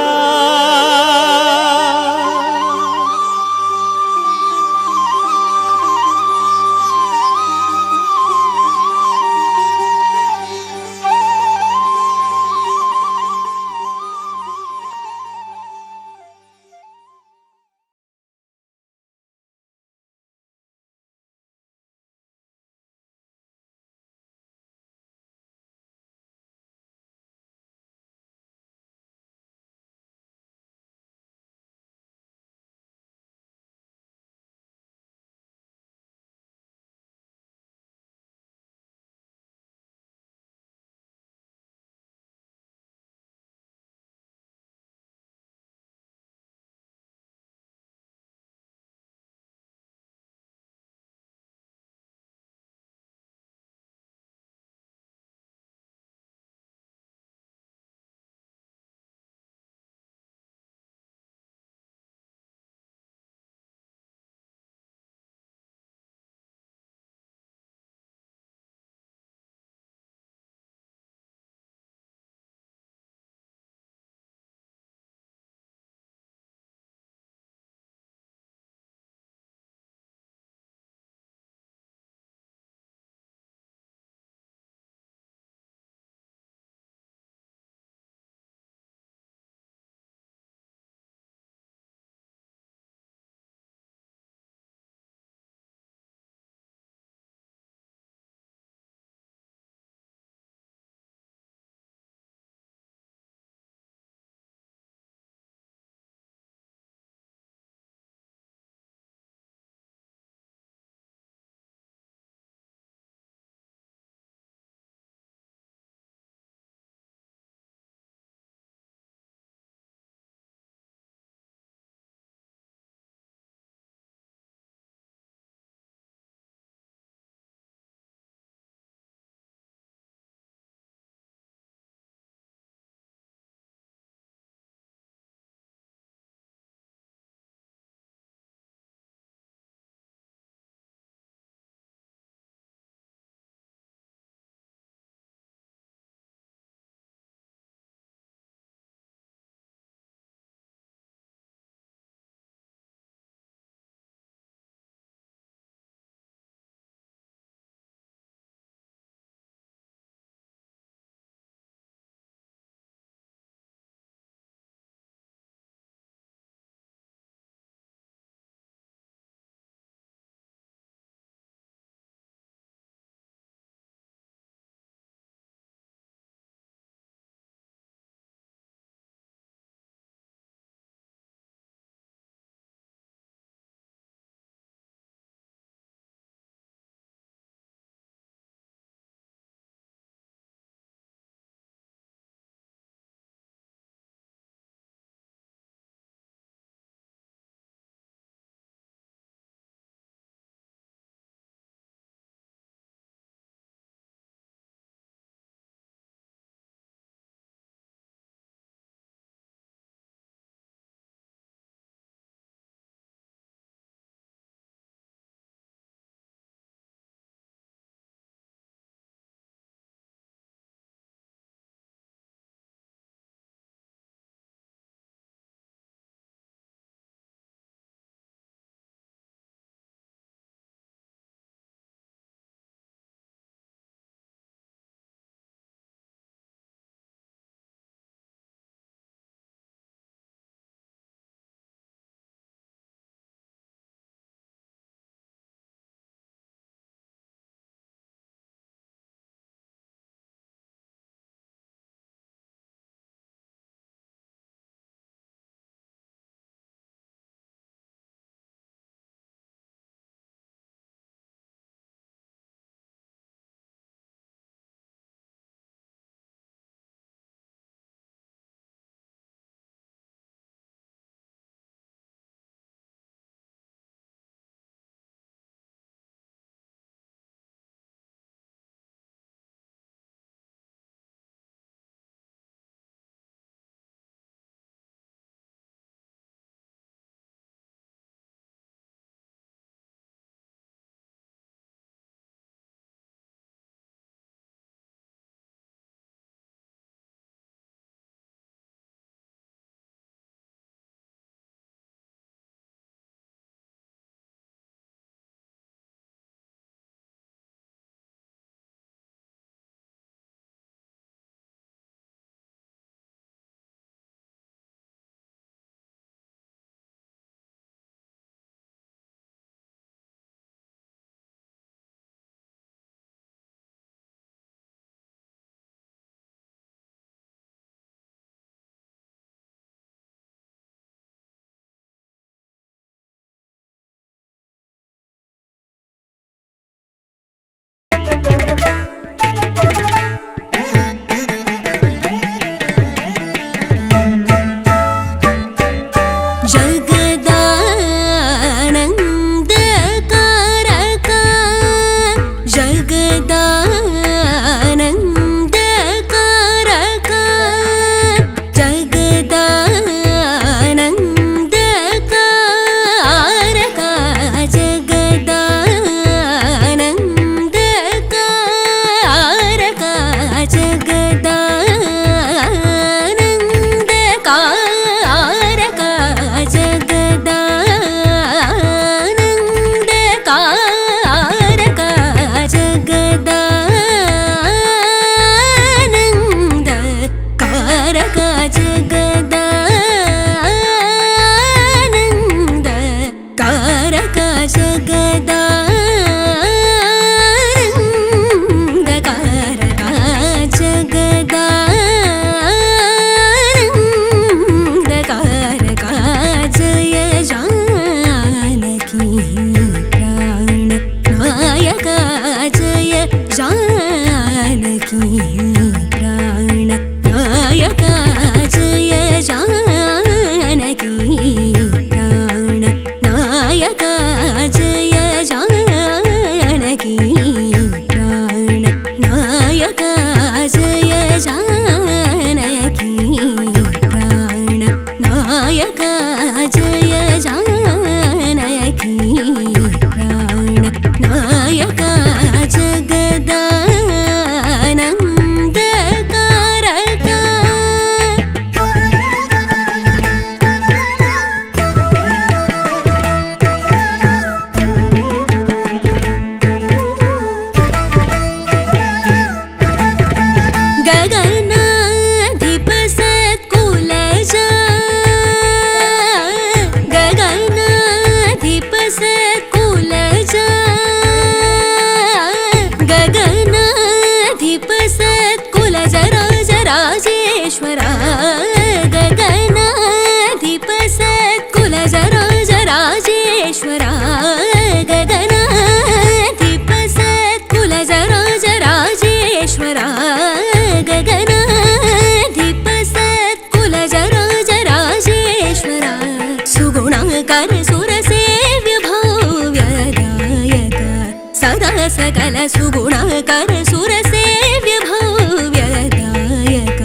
सकल सुगुणाकर सुरसेव्य भव्यदायक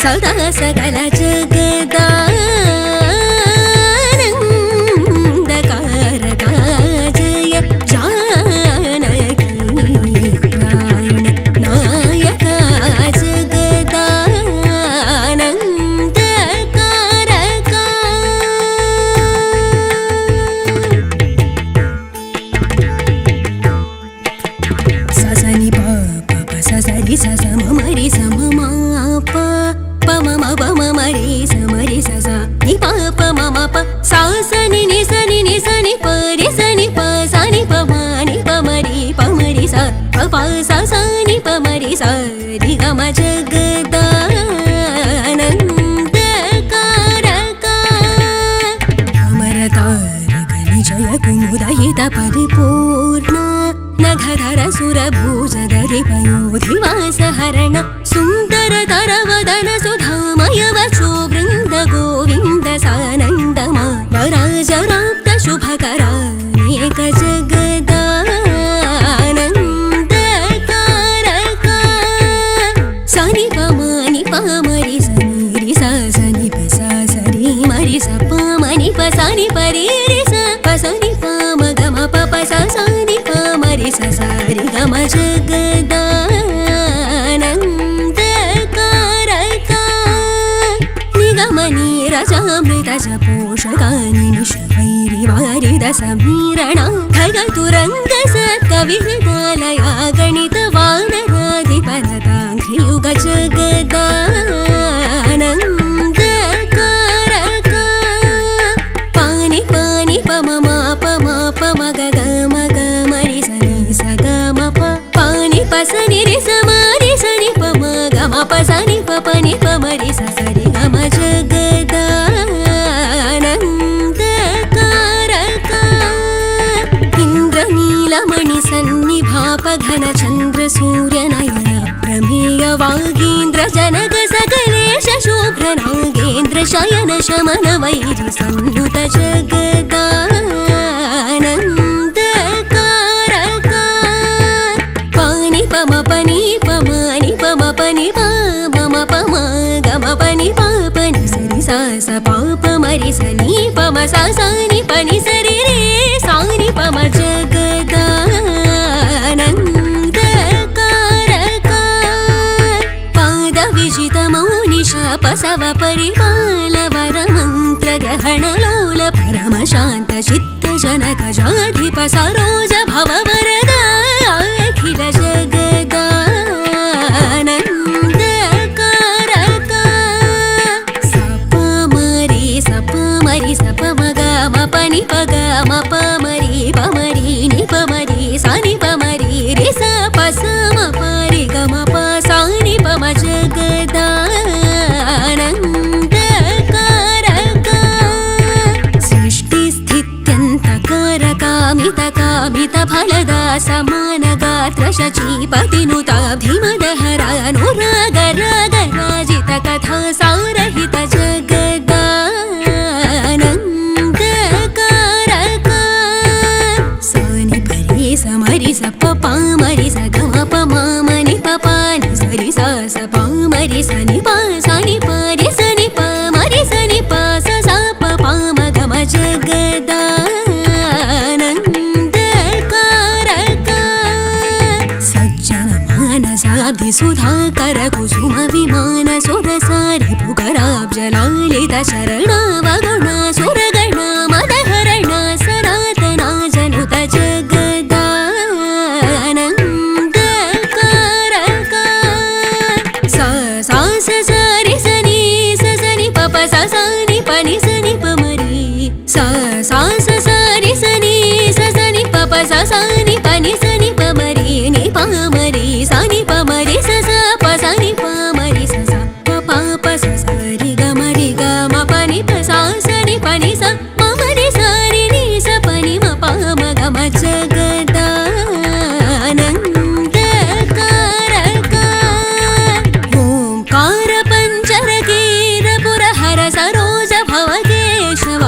सदा सकल जगदानन्दकारक जय जानकी प्राण नायक जगदानन्दकारक. ससनि प प प ससरि स स म म रि स म म प प म म प म म रि स म रि स स नि प प म म प सा स नि नि स नि नि स नि प रि स नि प सा नि प म नि प म रि प म रि स प प सा सा नि प म रि स रि ग म जगदानन्दकारक. अमरतारक निजय कुमुदहित परिपूर्ण नघधर सुरभुजधरि पयोधिवास हरण सुन्दर तरवदन सुधामय वचो वृन्द गोविन्द सानन्दमा वराजराप्त शुभकरानेक जगदानन्दकारक. सनि प म नि प म रि स नि रि सा स नि प सा स रि म रि स प म नि प सा नि प रि रि स प स नि प म ग म प प सा सा नि प म रि स सा रि ग म जगदानन्दकारक. निगम नीरजामृत च पोषकानि निशवैरिवारिद समीरण खगतुरङ्ग सत्कविहृदालया गणित वानराधिपरताङ्घ्रियुग जगदानन्दकारक. पानि पानि प म म प म प म ग ग म ग म रि स नि स ग म प पानि प स नि रि स म रि स नि प म ग म प स नि प प नि प म रि स स रि ग म जगदानन्दकारक. इन्द्रनीलमणि सन्निभाप घन चन्द्र सूर्यनयन प्रमेय वागीन्द्र जनक सकलेश शुभ्र नागेन्द्र शयन शमन वैरि सन्नुत जगदानन्दकारक. पानि प म प नि प म नि प म प नि प म म प म ग म प नि प प नि स रि सा स प प म रि स नि प म सा सा नि प नि स रि रे सा नि प म जगदानन्दकारक. पाद विजित मौनि शाप सव परिपाल वर मन्त्र ग्रहण लोल परम शान्त चित्त जनक जाधिप सरोज भव वरद अखिल जगदानन्दकारक. सप म रि सप म रि सप म ग म प नि प ग म प म रि प म रि नि प म रि सा नि प म रि रि स प स म प रि ग म प सा नि प म जगदानन्दकारक. सृष्टि स्थित्यन्तकारकामित कामित फलदा समान गात्र शचीपतिनुता भीमदहर अनुराग राग राजित कथा सारहित जगदानन्दकारक. सानि परि स मरि स प प मरि स ग म प म म नि प प नि स रि सा स प म रि स नि प सा नि प रि स नि प म रि स नि प स सा प प म ग म जगदानन्दकारक. सज्जन मानसाब्धि सुधाकर कुसुम विमान सुरसारि पुकराब्जलालित शरणावगुण सुरगण मदहरण सनातना जनुत जगदानन्दकारक. सा सा स स रि स नि स स नि प प सा सा नि प नि स नि प म रि सा सा स स रि स नि स स नि प प सा सा नि प नि स नि प म रि नि प म रि सा नि प म रि स स प सा नि प म रि स स प प प स स रि ग म रि ग म प नि प सा स नि प नि स म म रि स रि नि स प नि म प म ग म जगदानन्दकारक. ओंकार पञ्चरकीरपुरहर सरोज भव केशव.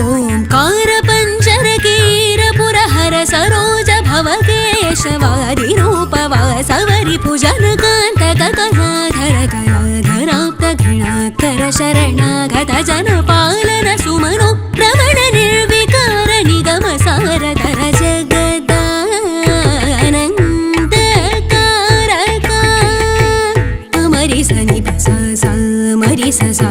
ओंकार केशवादि रूपवासवरि पूजनकान्त ककलाधर कलाधराप्त घृणाकर शरणागत जनपालन सुमनो रमण निर्विकार निगम सारधर जगदानन्द कारका पमरि स नि प स स मरि स स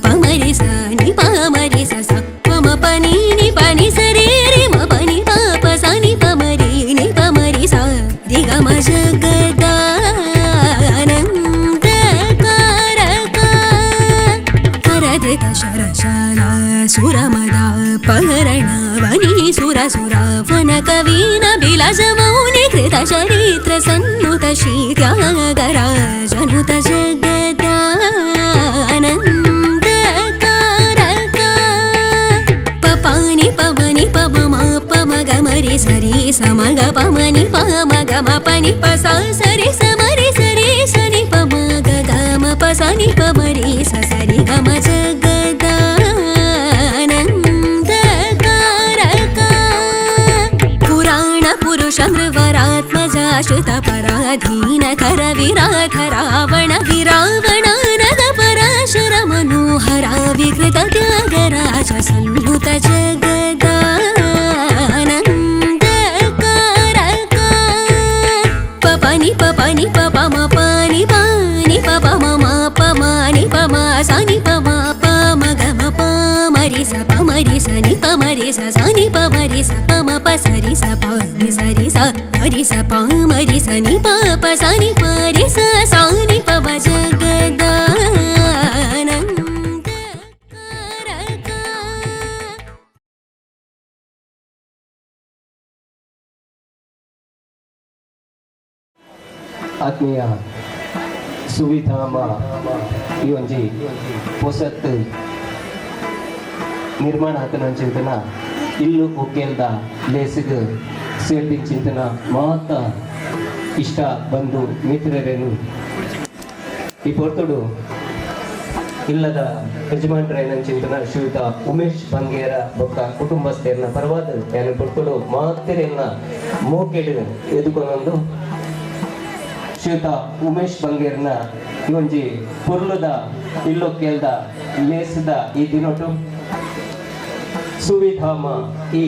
पमरि स नि प मरि स स पम प नि नि प नि स रे रे म प नि प प स नि प म रि नि प म रि स रि ग म जगदानन्द कारका करधृत शरशला सुरमदा पहरणवनी सुरसुरावन कवीन विलसमौनि कृत चरित्र सन्नुत श्रीत्यागराजनुत जगदानन्द कारका पपानि पवनि पम पम ग म रे स रे स म ग प म नि प म ग म प नि प स स रे स म रे स रे स नि प म ग ग म प स नि प म रे स स रे ग म जगदानन्द कारका पुराण पुरुष नृवरात्मजाश्रित पराधीन कर विराध रावण विरावण नग पराशर मनोहरा विकृत त्यागराज सन्नुत जगदानन्द कारका पपनि पपनि पप म प नि प नि प प म म प म नि प म स नि प म प म ग म प म रि स प म रि स नि प म रि स स नि प म रि स प म प स रि स प नि स रि स म रि स प म रि स नि प प स नि प रि स स नि प म जगदानन्द कारका. ಆತ್ಮೀಯ ಸುವಿಧಾಮ ಈ ಒಂಜಿ ಪೊಸತ್ ನಿರ್ಮಾಣ ಆತನ ಚಿಂತನ ಇಲ್ಲು ಒಕ್ಕೇಲ್ದ ಲೇಸಿಗ್ ಸೇರ್ದಿನ ಚಿಂತನ ಮಾತ ಇಷ್ಟ ಬಂಧು ಮಿತ್ರರೇನು ಈ ಪೊರ್ತುಡು ಇಲ್ಲದ ಯಜಮಾನ್ರೇನ ಚಿಂತನ ಶ್ರೀಯುತ ಉಮೇಶ್ ಬಂಗೇರ ಬೊಕ್ಕ ಕುಟುಂಬಸ್ಥೇರ್ನ ಪರವಾದ ಯಾನ ಪೊರ್ತುಡು ಮಾತೆರೆನ್ನ ಮೋಕೆಡು ಎದುಕೊನೊಂದು ಶ್ರೀಯುತ ಉಮೇಶ್ ಬಂಗೇರ್ನ ಈ ಒಂಜಿ ಪೊರ್ಲುದ ಇಲ್ಲೊಕ್ಕೇಲ್ದ ಲೇಸದ ಈ ದಿನೊಟು ಸುವಿಧಾಮ ಈ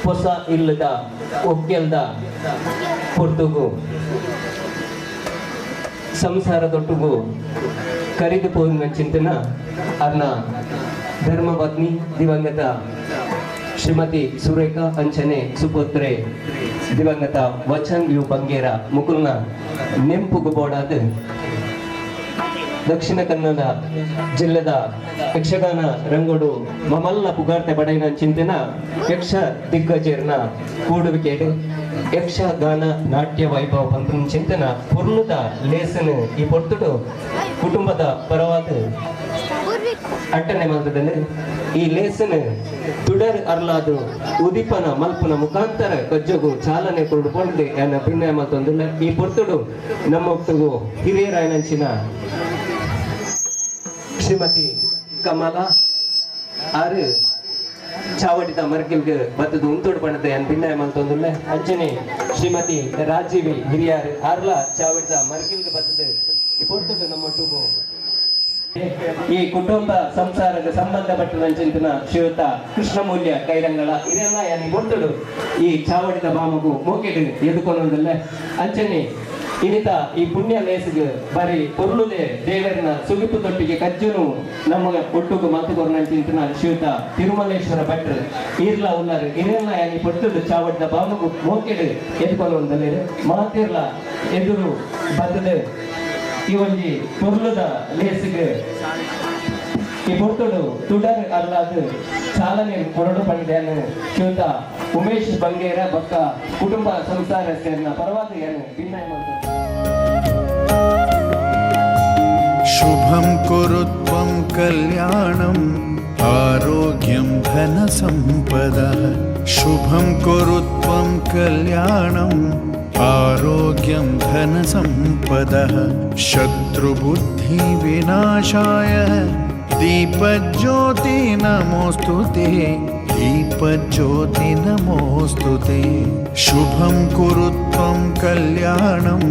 ಹೊಸ ಇಲ್ಲದ ಒಕ್ಕೆಲ್ದ ಪೊರ್ತುಗು ಸಂಸಾರದೊಟ್ಟುಗು ಕರಿದು ಪೋಯಿನ ಚಿಂತನ ಅರ್ನ ಧರ್ಮಪತ್ನಿ ದಿವಂಗತ ಶ್ರೀಮತಿ ಸುರೇಖಾ ಅಂಚನೆ ಸುಪುತ್ರೆ ದಿವಂಗತ ವಚನ್ you Bangera ಮುಕುಲ್ನ ನೆಂಪುಗು ಬೋಡಾದ ದಕ್ಷಿಣ ಕನ್ನಡ ಜಿಲ್ಲೆದ ಯಕ್ಷಗಾನ ರಂಗೋಡು ಮಮಲ್ಲ ಪುಗಾರ್ತೆ ಪಡೆಯಿನ ಚಿಂತನ ಯಕ್ಷ ದಿಗ್ಗಜರ್ನ ಕೂಡುವಿಕೆಡು ಯಕ್ಷಗಾನ ನಾಟ್ಯ ವೈಭವ ಪಂಪನ ಚಿಂತನ ಪೊರ್ಲುದ ಲೇಸನ್ ಈ ಪೊರ್ತುಡು ಕುಟುಂಬದ ಪರವಾದ ಅಟ್ಟನೆ ಮಲ್ತದಂದ್ರೆ ಈ ಲೇಸನ್ ತುಡರ್ ಅರ್ಲಾದು ಉದಿಪನ ಮಲ್ಪನ ಮುಖಾಂತರ ಕಜ್ಜಗು ಚಾಲನೆ ಕೊಡು ಪೊಂಡು ಎನ್ನ ಭಿನ್ನಯ ಮಲ್ತೊಂದಿಲ್ಲ. ಈ ಪೊರ್ತುಡು ನಮ್ಮ ಒಟ್ಟುಗು ಹಿರಿಯರಾಯನಂಚಿನ ಶ್ರೀಮತಿ ಕಮಲಾ ಆರು ಚಾವಡಿದ ಮರ್ಗಿಲ್ಗ್ ಬತ್ತದ ಉಂತೋಡು ಪಣದ ಎನ್ ಭಿನ್ನಯ ಮಲ್ತೊಂದಿಲ್ಲ. ಅಂಚನೆ ಶ್ರೀಮತಿ ರಾಜೀವಿ ಹಿರಿಯರ್ ಆರ್ಲ ಚಾವಡಿದ ಮರ್ಗಿಲ್ಗ್ ಬತ್ತದ ಈ ಪೊರ್ತುಡು ನಮ್ಮೊಟ್ಟುಗು ಈ ಕುಟುಂಬ ಸಂಸಾರದ ಸಂಬಂಧಪಟ್ಟ ಚಿಂತನ ಶ್ರೀಯುತ ಕೃಷ್ಣಮೂಲ್ಯ ಕೈರಂಗಳ ಇದೆಲ್ಲ ಯಾನಿ ಗೊತ್ತುಡು ಈ ಚಾವಡಿದ ಬಾಮಗು ಮೋಕೆಡು ಎದುಕೊನೊಂದಲ್ಲ. ಅಂಚನೆ ಇನಿತ ಈ ಪುಣ್ಯ ಲೇಸಿಗೆ ಬರೀ ಪೊರ್ಲುದೆ ದೇವರನ ಸುಗಿಪು ತೊಟ್ಟಿಗೆ ಕಜ್ಜುನು ನಮ್ಮ ಒಟ್ಟುಗು ಮಲ್ತುಕೊರ್ನ ಚಿಂತನ ಶ್ರೀಯುತ ತಿರುಮಲೇಶ್ವರ ಭಟ್ರು ಈರ್ಲ ಉಳ್ಳಾರು ಇದೆಲ್ಲ ಯಾನಿ ಪೊರ್ತುಡು ಚಾವಡಿದ ಬಾಮಗು ಮೋಕೆಡು ಎದುಕೊನೊಂದಲ್ಲ. ಮಾತಿರ್ಲ ಎದುರು ಬದಲು ಈ ಒಂಜಿ ಪೊರ್ಲುದ ಲೇಸಿಗೆ ಈ ಪೊರ್ತುಡು ತುಡರ್ ಅಲ್ಲಾದು ಚಾಲನೆ ಕೊರಡು ಪಂಡ್ಯಾನು ಶ್ರೀಯುತ ಉಮೇಶ್ ಬಂಗೇರ ಬಕ್ಕ ಕುಟುಂಬ ಸಂಸಾರ ಸೇರಿನ ಪರವಾದ ಏನು ಭಿನ್ನಯ ಮಲ್ತೊಂದು. ಶುಭಂ ಕುರು ತ್ವಂ ಕಲ್ಯಾಣಂ ಆರೋಗ್ಯಂ ಧನ ಸಂಪದಃ. ಶುಭಂ ಕುರು ತ್ವಂ ಕಲ್ಯಾಣಂ ಆರೋಗ್ಯಂ ಧನ ಸಂಪದಃ. ಶತ್ರುಬುದ್ಧಿ ವಿನಾಶಾಯ ದೀಪಜ್ಯೋತಿ ನಮೋಸ್ತುತೆ. दीपज्योति नमोऽस्तु ते। शुभं कुरु त्वं कल्याणम्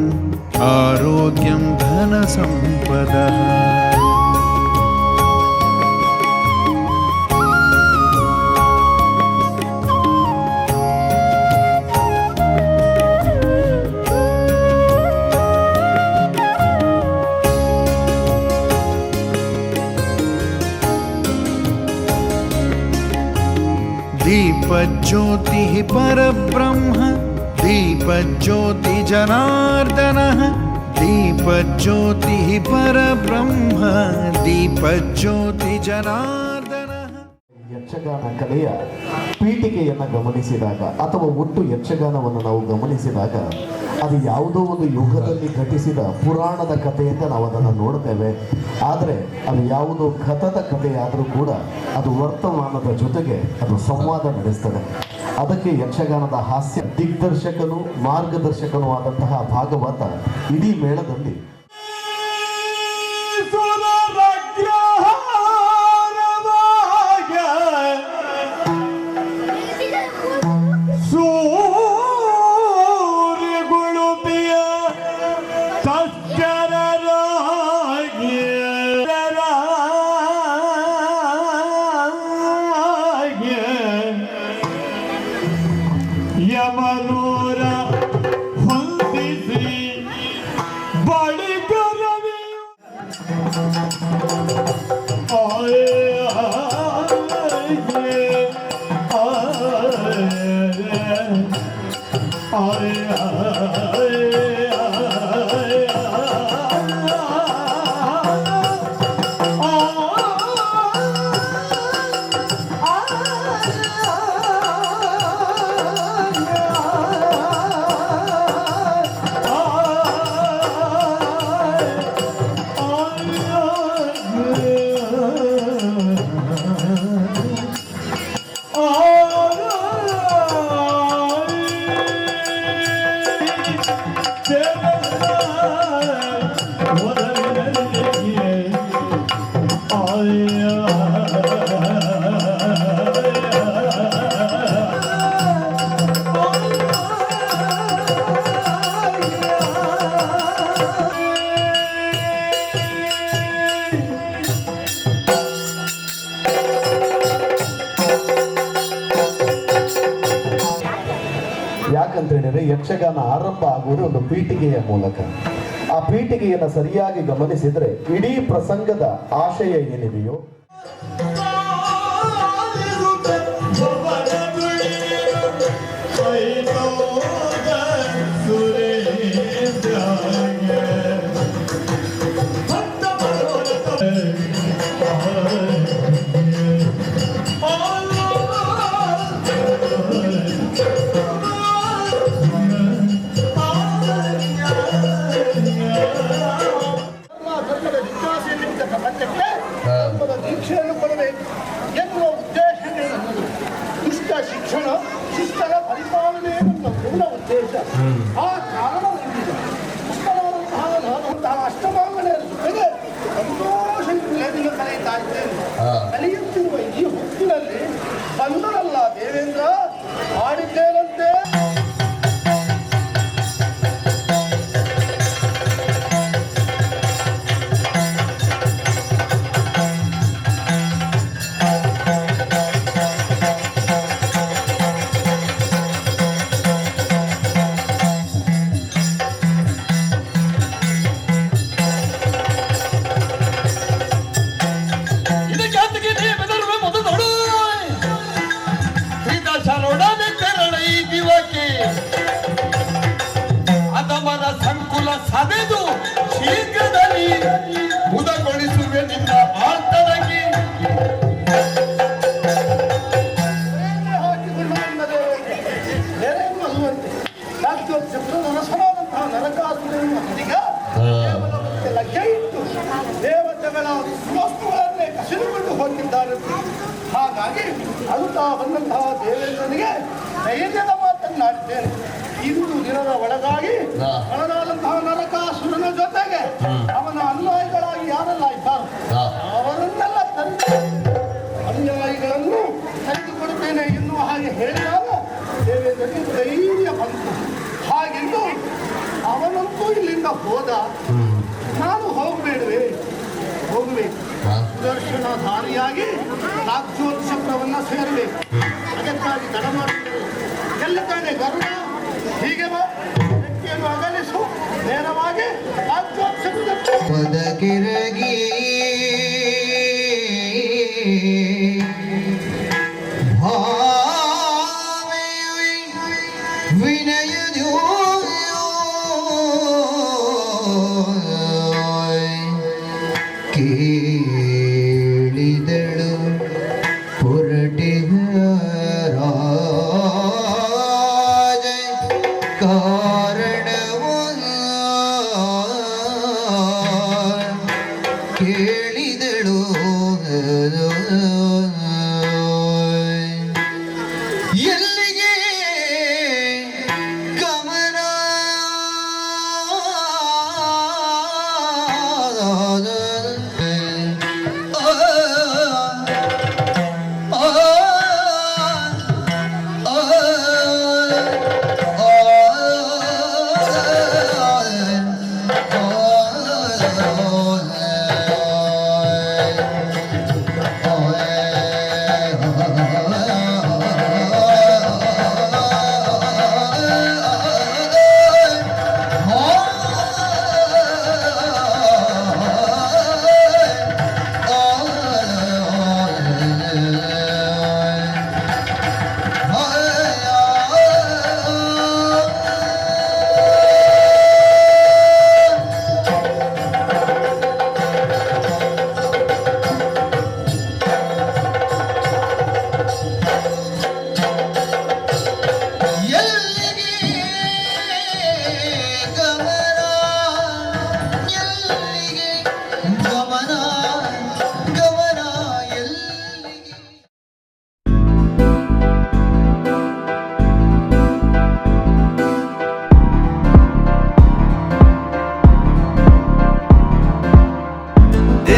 आरोग्यं धनसम्पदः। दीपज्योतिः परब्रह्म दीपज्योति जनार्दनः दीपज्योतिः परब्रह्म दीपज्योति जनार्दनः। ಯಕ್ಷಗಾನ ಕಲೆಯ ಪೀಠಿಕೆಯನ್ನು ಗಮನಿಸಿದಾಗ ಅಥವಾ ಒಟ್ಟು ಯಕ್ಷಗಾನವನ್ನು ನಾವು ಗಮನಿಸಿದಾಗ ಅದು ಯಾವುದೋ ಒಂದು ಯುಗದಲ್ಲಿ ಘಟಿಸಿದ ಪುರಾಣದ ಕಥೆಯಿಂದ ನಾವು ಅದನ್ನು ನೋಡ್ತೇವೆ. ಆದರೆ ಅದು ಯಾವುದೋ ಕಥದ ಕಥೆಯಾದರೂ ಕೂಡ ಅದು ವರ್ತಮಾನದ ಜೊತೆಗೆ ಅದು ಸಂವಾದ ನಡೆಸ್ತದೆ. ಅದಕ್ಕೆ ಯಕ್ಷಗಾನದ ಹಾಸ್ಯ ದಿಗ್ದರ್ಶಕನು ಮಾರ್ಗದರ್ಶಕನೂ ಆದಂತಹ ಭಾಗವತ ಇಡೀ ಮೇಳದಲ್ಲಿ ಯಾಕಂತ ಹೇಳಿದ್ರೆ ಯಕ್ಷಗಾನ ಆರಂಭ ಆಗುವುದು ಒಂದು ಪೀಠಿಗೆಯ ಮೂಲಕ. ಆ ಪೀಠಿಗೆಯನ್ನು ಸರಿಯಾಗಿ ಗಮನಿಸಿದರೆ ಇಡೀ ಪ್ರಸಂಗದ ಆಶಯ ಏನಿದೆಯೋ ದೀಕ್ಷೆಯನ್ನು ಕೊಡಬೇಕು ಎನ್ನುವ ಉದ್ದೇಶವೇ ನನ್ನದು. ದುಷ್ಟ ಶಿಕ್ಷಣ ಶಿಷ್ಟರ ಪರಿಪಾಲನೆ ನನ್ನ ಮೂಲ ಉದ್ದೇಶ. ಆ ಕಾರಣ ಹೊಂದಿದೆ. ದುಷ್ಟರಾದಂತಹ ನಾನು ಅಷ್ಟಮಾಂಗಣೆಯ ಜೊತೆಗೆ ಸಂತೋಷದಿಂದ ಕಲಿಯುತ್ತಾ ಇದ್ದೇನೆ. ಕಲಿಯುತ್ತಿರುವ ಈ ಹೊತ್ತಿನಲ್ಲಿ ಬಂದರಲ್ಲ ದೇವೇಂದ್ರ, ಆಡಿದ್ದೇನಂತೆ. ಸವೆದು ಶೀಘ್ರದಲ್ಲಿ ಮುದಗೊಳಿಸುವೆ ನಿನ್ನ ಆರ್ತನಗಿ. ನರಸನಾದಂತಹ ನರಕಾಸುರನ ಲಗ್ಗೆ ಇಟ್ಟು ದೇವತೆಗಳ ವಸ್ತುಗಳನ್ನೇ ಕಸಿದುಕೊಂಡು ಹೋಗಿದ್ದಾರೆ. ಹಾಗಾಗಿ ಅಳುತ್ತಾ ಬಂದಂತಹ ದೇವೇಂದ್ರನಿಗೆ ಧೈರ್ಯದ ಮಾತನ್ನಾಡಿದ್ದೇನೆ. ಇಂದು ದಿನದ ಒಳಗಾಗಿ ಒಳಗಾದಂತಹ ನರಕಾಸುರನ ಜೊತೆಗೆ ಅವನ ಅನುಯಾಯಿಗಳಾಗಿ ಯಾರೆಲ್ಲ ಇದ್ದಾರೆ ಅವರನ್ನೆಲ್ಲ ತಂದು ಅನುಯಾಯಿಗಳನ್ನು ಕರೆದುಕೊಡುತ್ತೇನೆ. ಇಲ್ಲಿಂದ ಹೋದ, ನಾನು ಹೋಗಬೇಡವೆ? ಹೋಗಬೇಕು. ಸುದರ್ಶನ ಧಾರಿಯಾಗಿ ಪ್ರಾಗ್ಜ್ಯೋತಿಷಪುರವನ್ನು ಸೇರಬೇಕು. ಅದಕ್ಕಾಗಿ ತಡ ಮಾಡುತ್ತೇವೆ. ಎಲ್ಲ ತಾನೆ ಗರುಡ, ಹೀಗೆ ಬಾ, ವ್ಯಕ್ತಿಯನ್ನು ಅಗಲಿಸು, ನೇರವಾಗಿ ಪ್ರಾಗ್ಜ್ಯೋತಿಷಪುರಕ್ಕೆ. ಪದಕಿರಗಿ ಕೇಳಿದಳು ಪೊರಟಿಗ ರಾಜ ಕಾರಣವು ಕೇಳಿದಳು ಎಲ್ಲಿಗೆ ಗಮನ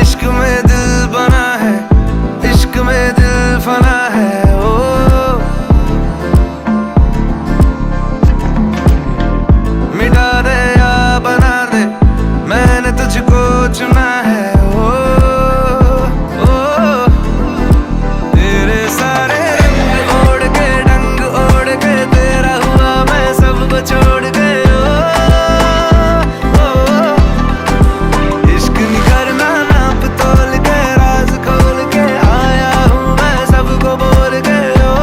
इश्क में दिल बना है, इश्क में दिल फना है, ओ मिटा दे या बना दे, मैंने तुझको चुना है, ओ, ओ तेरे सारे रंग ओढ़ के, डंग ओढ़ के, तेरा हुआ मैं सबको छोड़ के, ओ, ओ इश्क नहीं करना नाप तोल के, राज खोल के आया हूँ मैं सबको बोल के, ओ,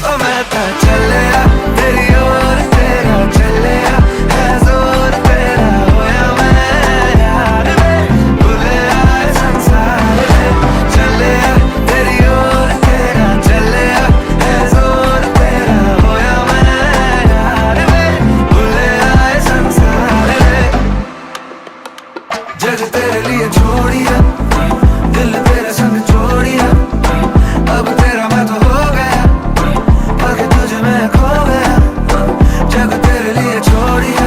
ओ मैं तो चलिया तेरी ओर, तेरा चलिया है जोर, तेरा होया मैं यार वे, भूलिया संसार वे, चलिया तेरी ओर, तेरा चलिया है जोर, तेरा होया मैं यार वे, भूलिया संसार वे। जग तेरे लिए छोड़िया, दिल तेरे संग जोड़िया, अब तेरा मैं तो हो गया, पग तुझे मैं खो गया, जग तेरे लिए छोड़िया,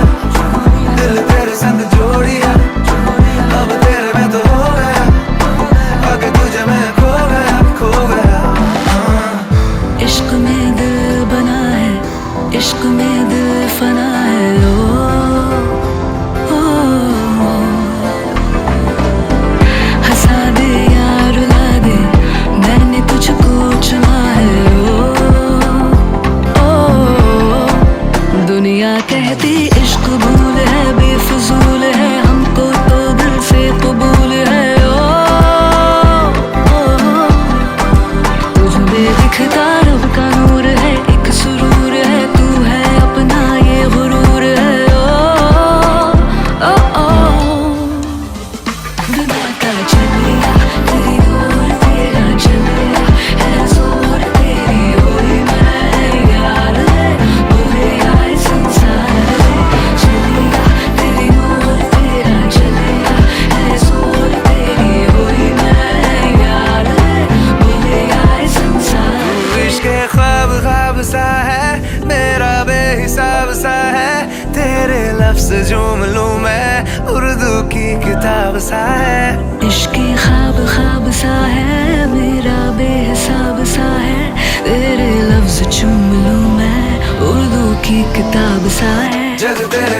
दिल तेरे संग जोड़िया, अब तेरे मैं तो हो गया, पग तुझे मैं खो गया, खो गया। इश्क में दिल बना है, इश्क में दिल फना है, ओ, ओ, हंसा दे या रुला दे, मैंने तुझको चुना है, ओ, ओ, दुनिया कहती इश्क भूल है, बेफिजूल है, हमको तो दिल से कबूल है, ओ, ओ, तुझ में दिखता रब का नूर है, एक सुरूर है, तू है अपना ये गुरूर है, ओ, ओ, ओ, बिना का चलिया तेरी ओर, तेरा चलिया है जोर, तेरी होई मैं यार है, बुरे आए संसार है, चलिया तेरी ओर, तेरा चलिया है जोर, तेरी होई मैं यार है, बुरे आए संसार। इश्क ख्वाब ख्वाब सा है, मेरा बेहिसाब सा है, तेरे लफ्ज झूम लूं मैं, उर्दू की किताब सा है। इश्क ख्वाब ख्वाब सा है, मेरा बेहिसाब सा है, तेरे लफ्ज चूम लूं मैं, उर्दू की किताब सा है। जग तेरे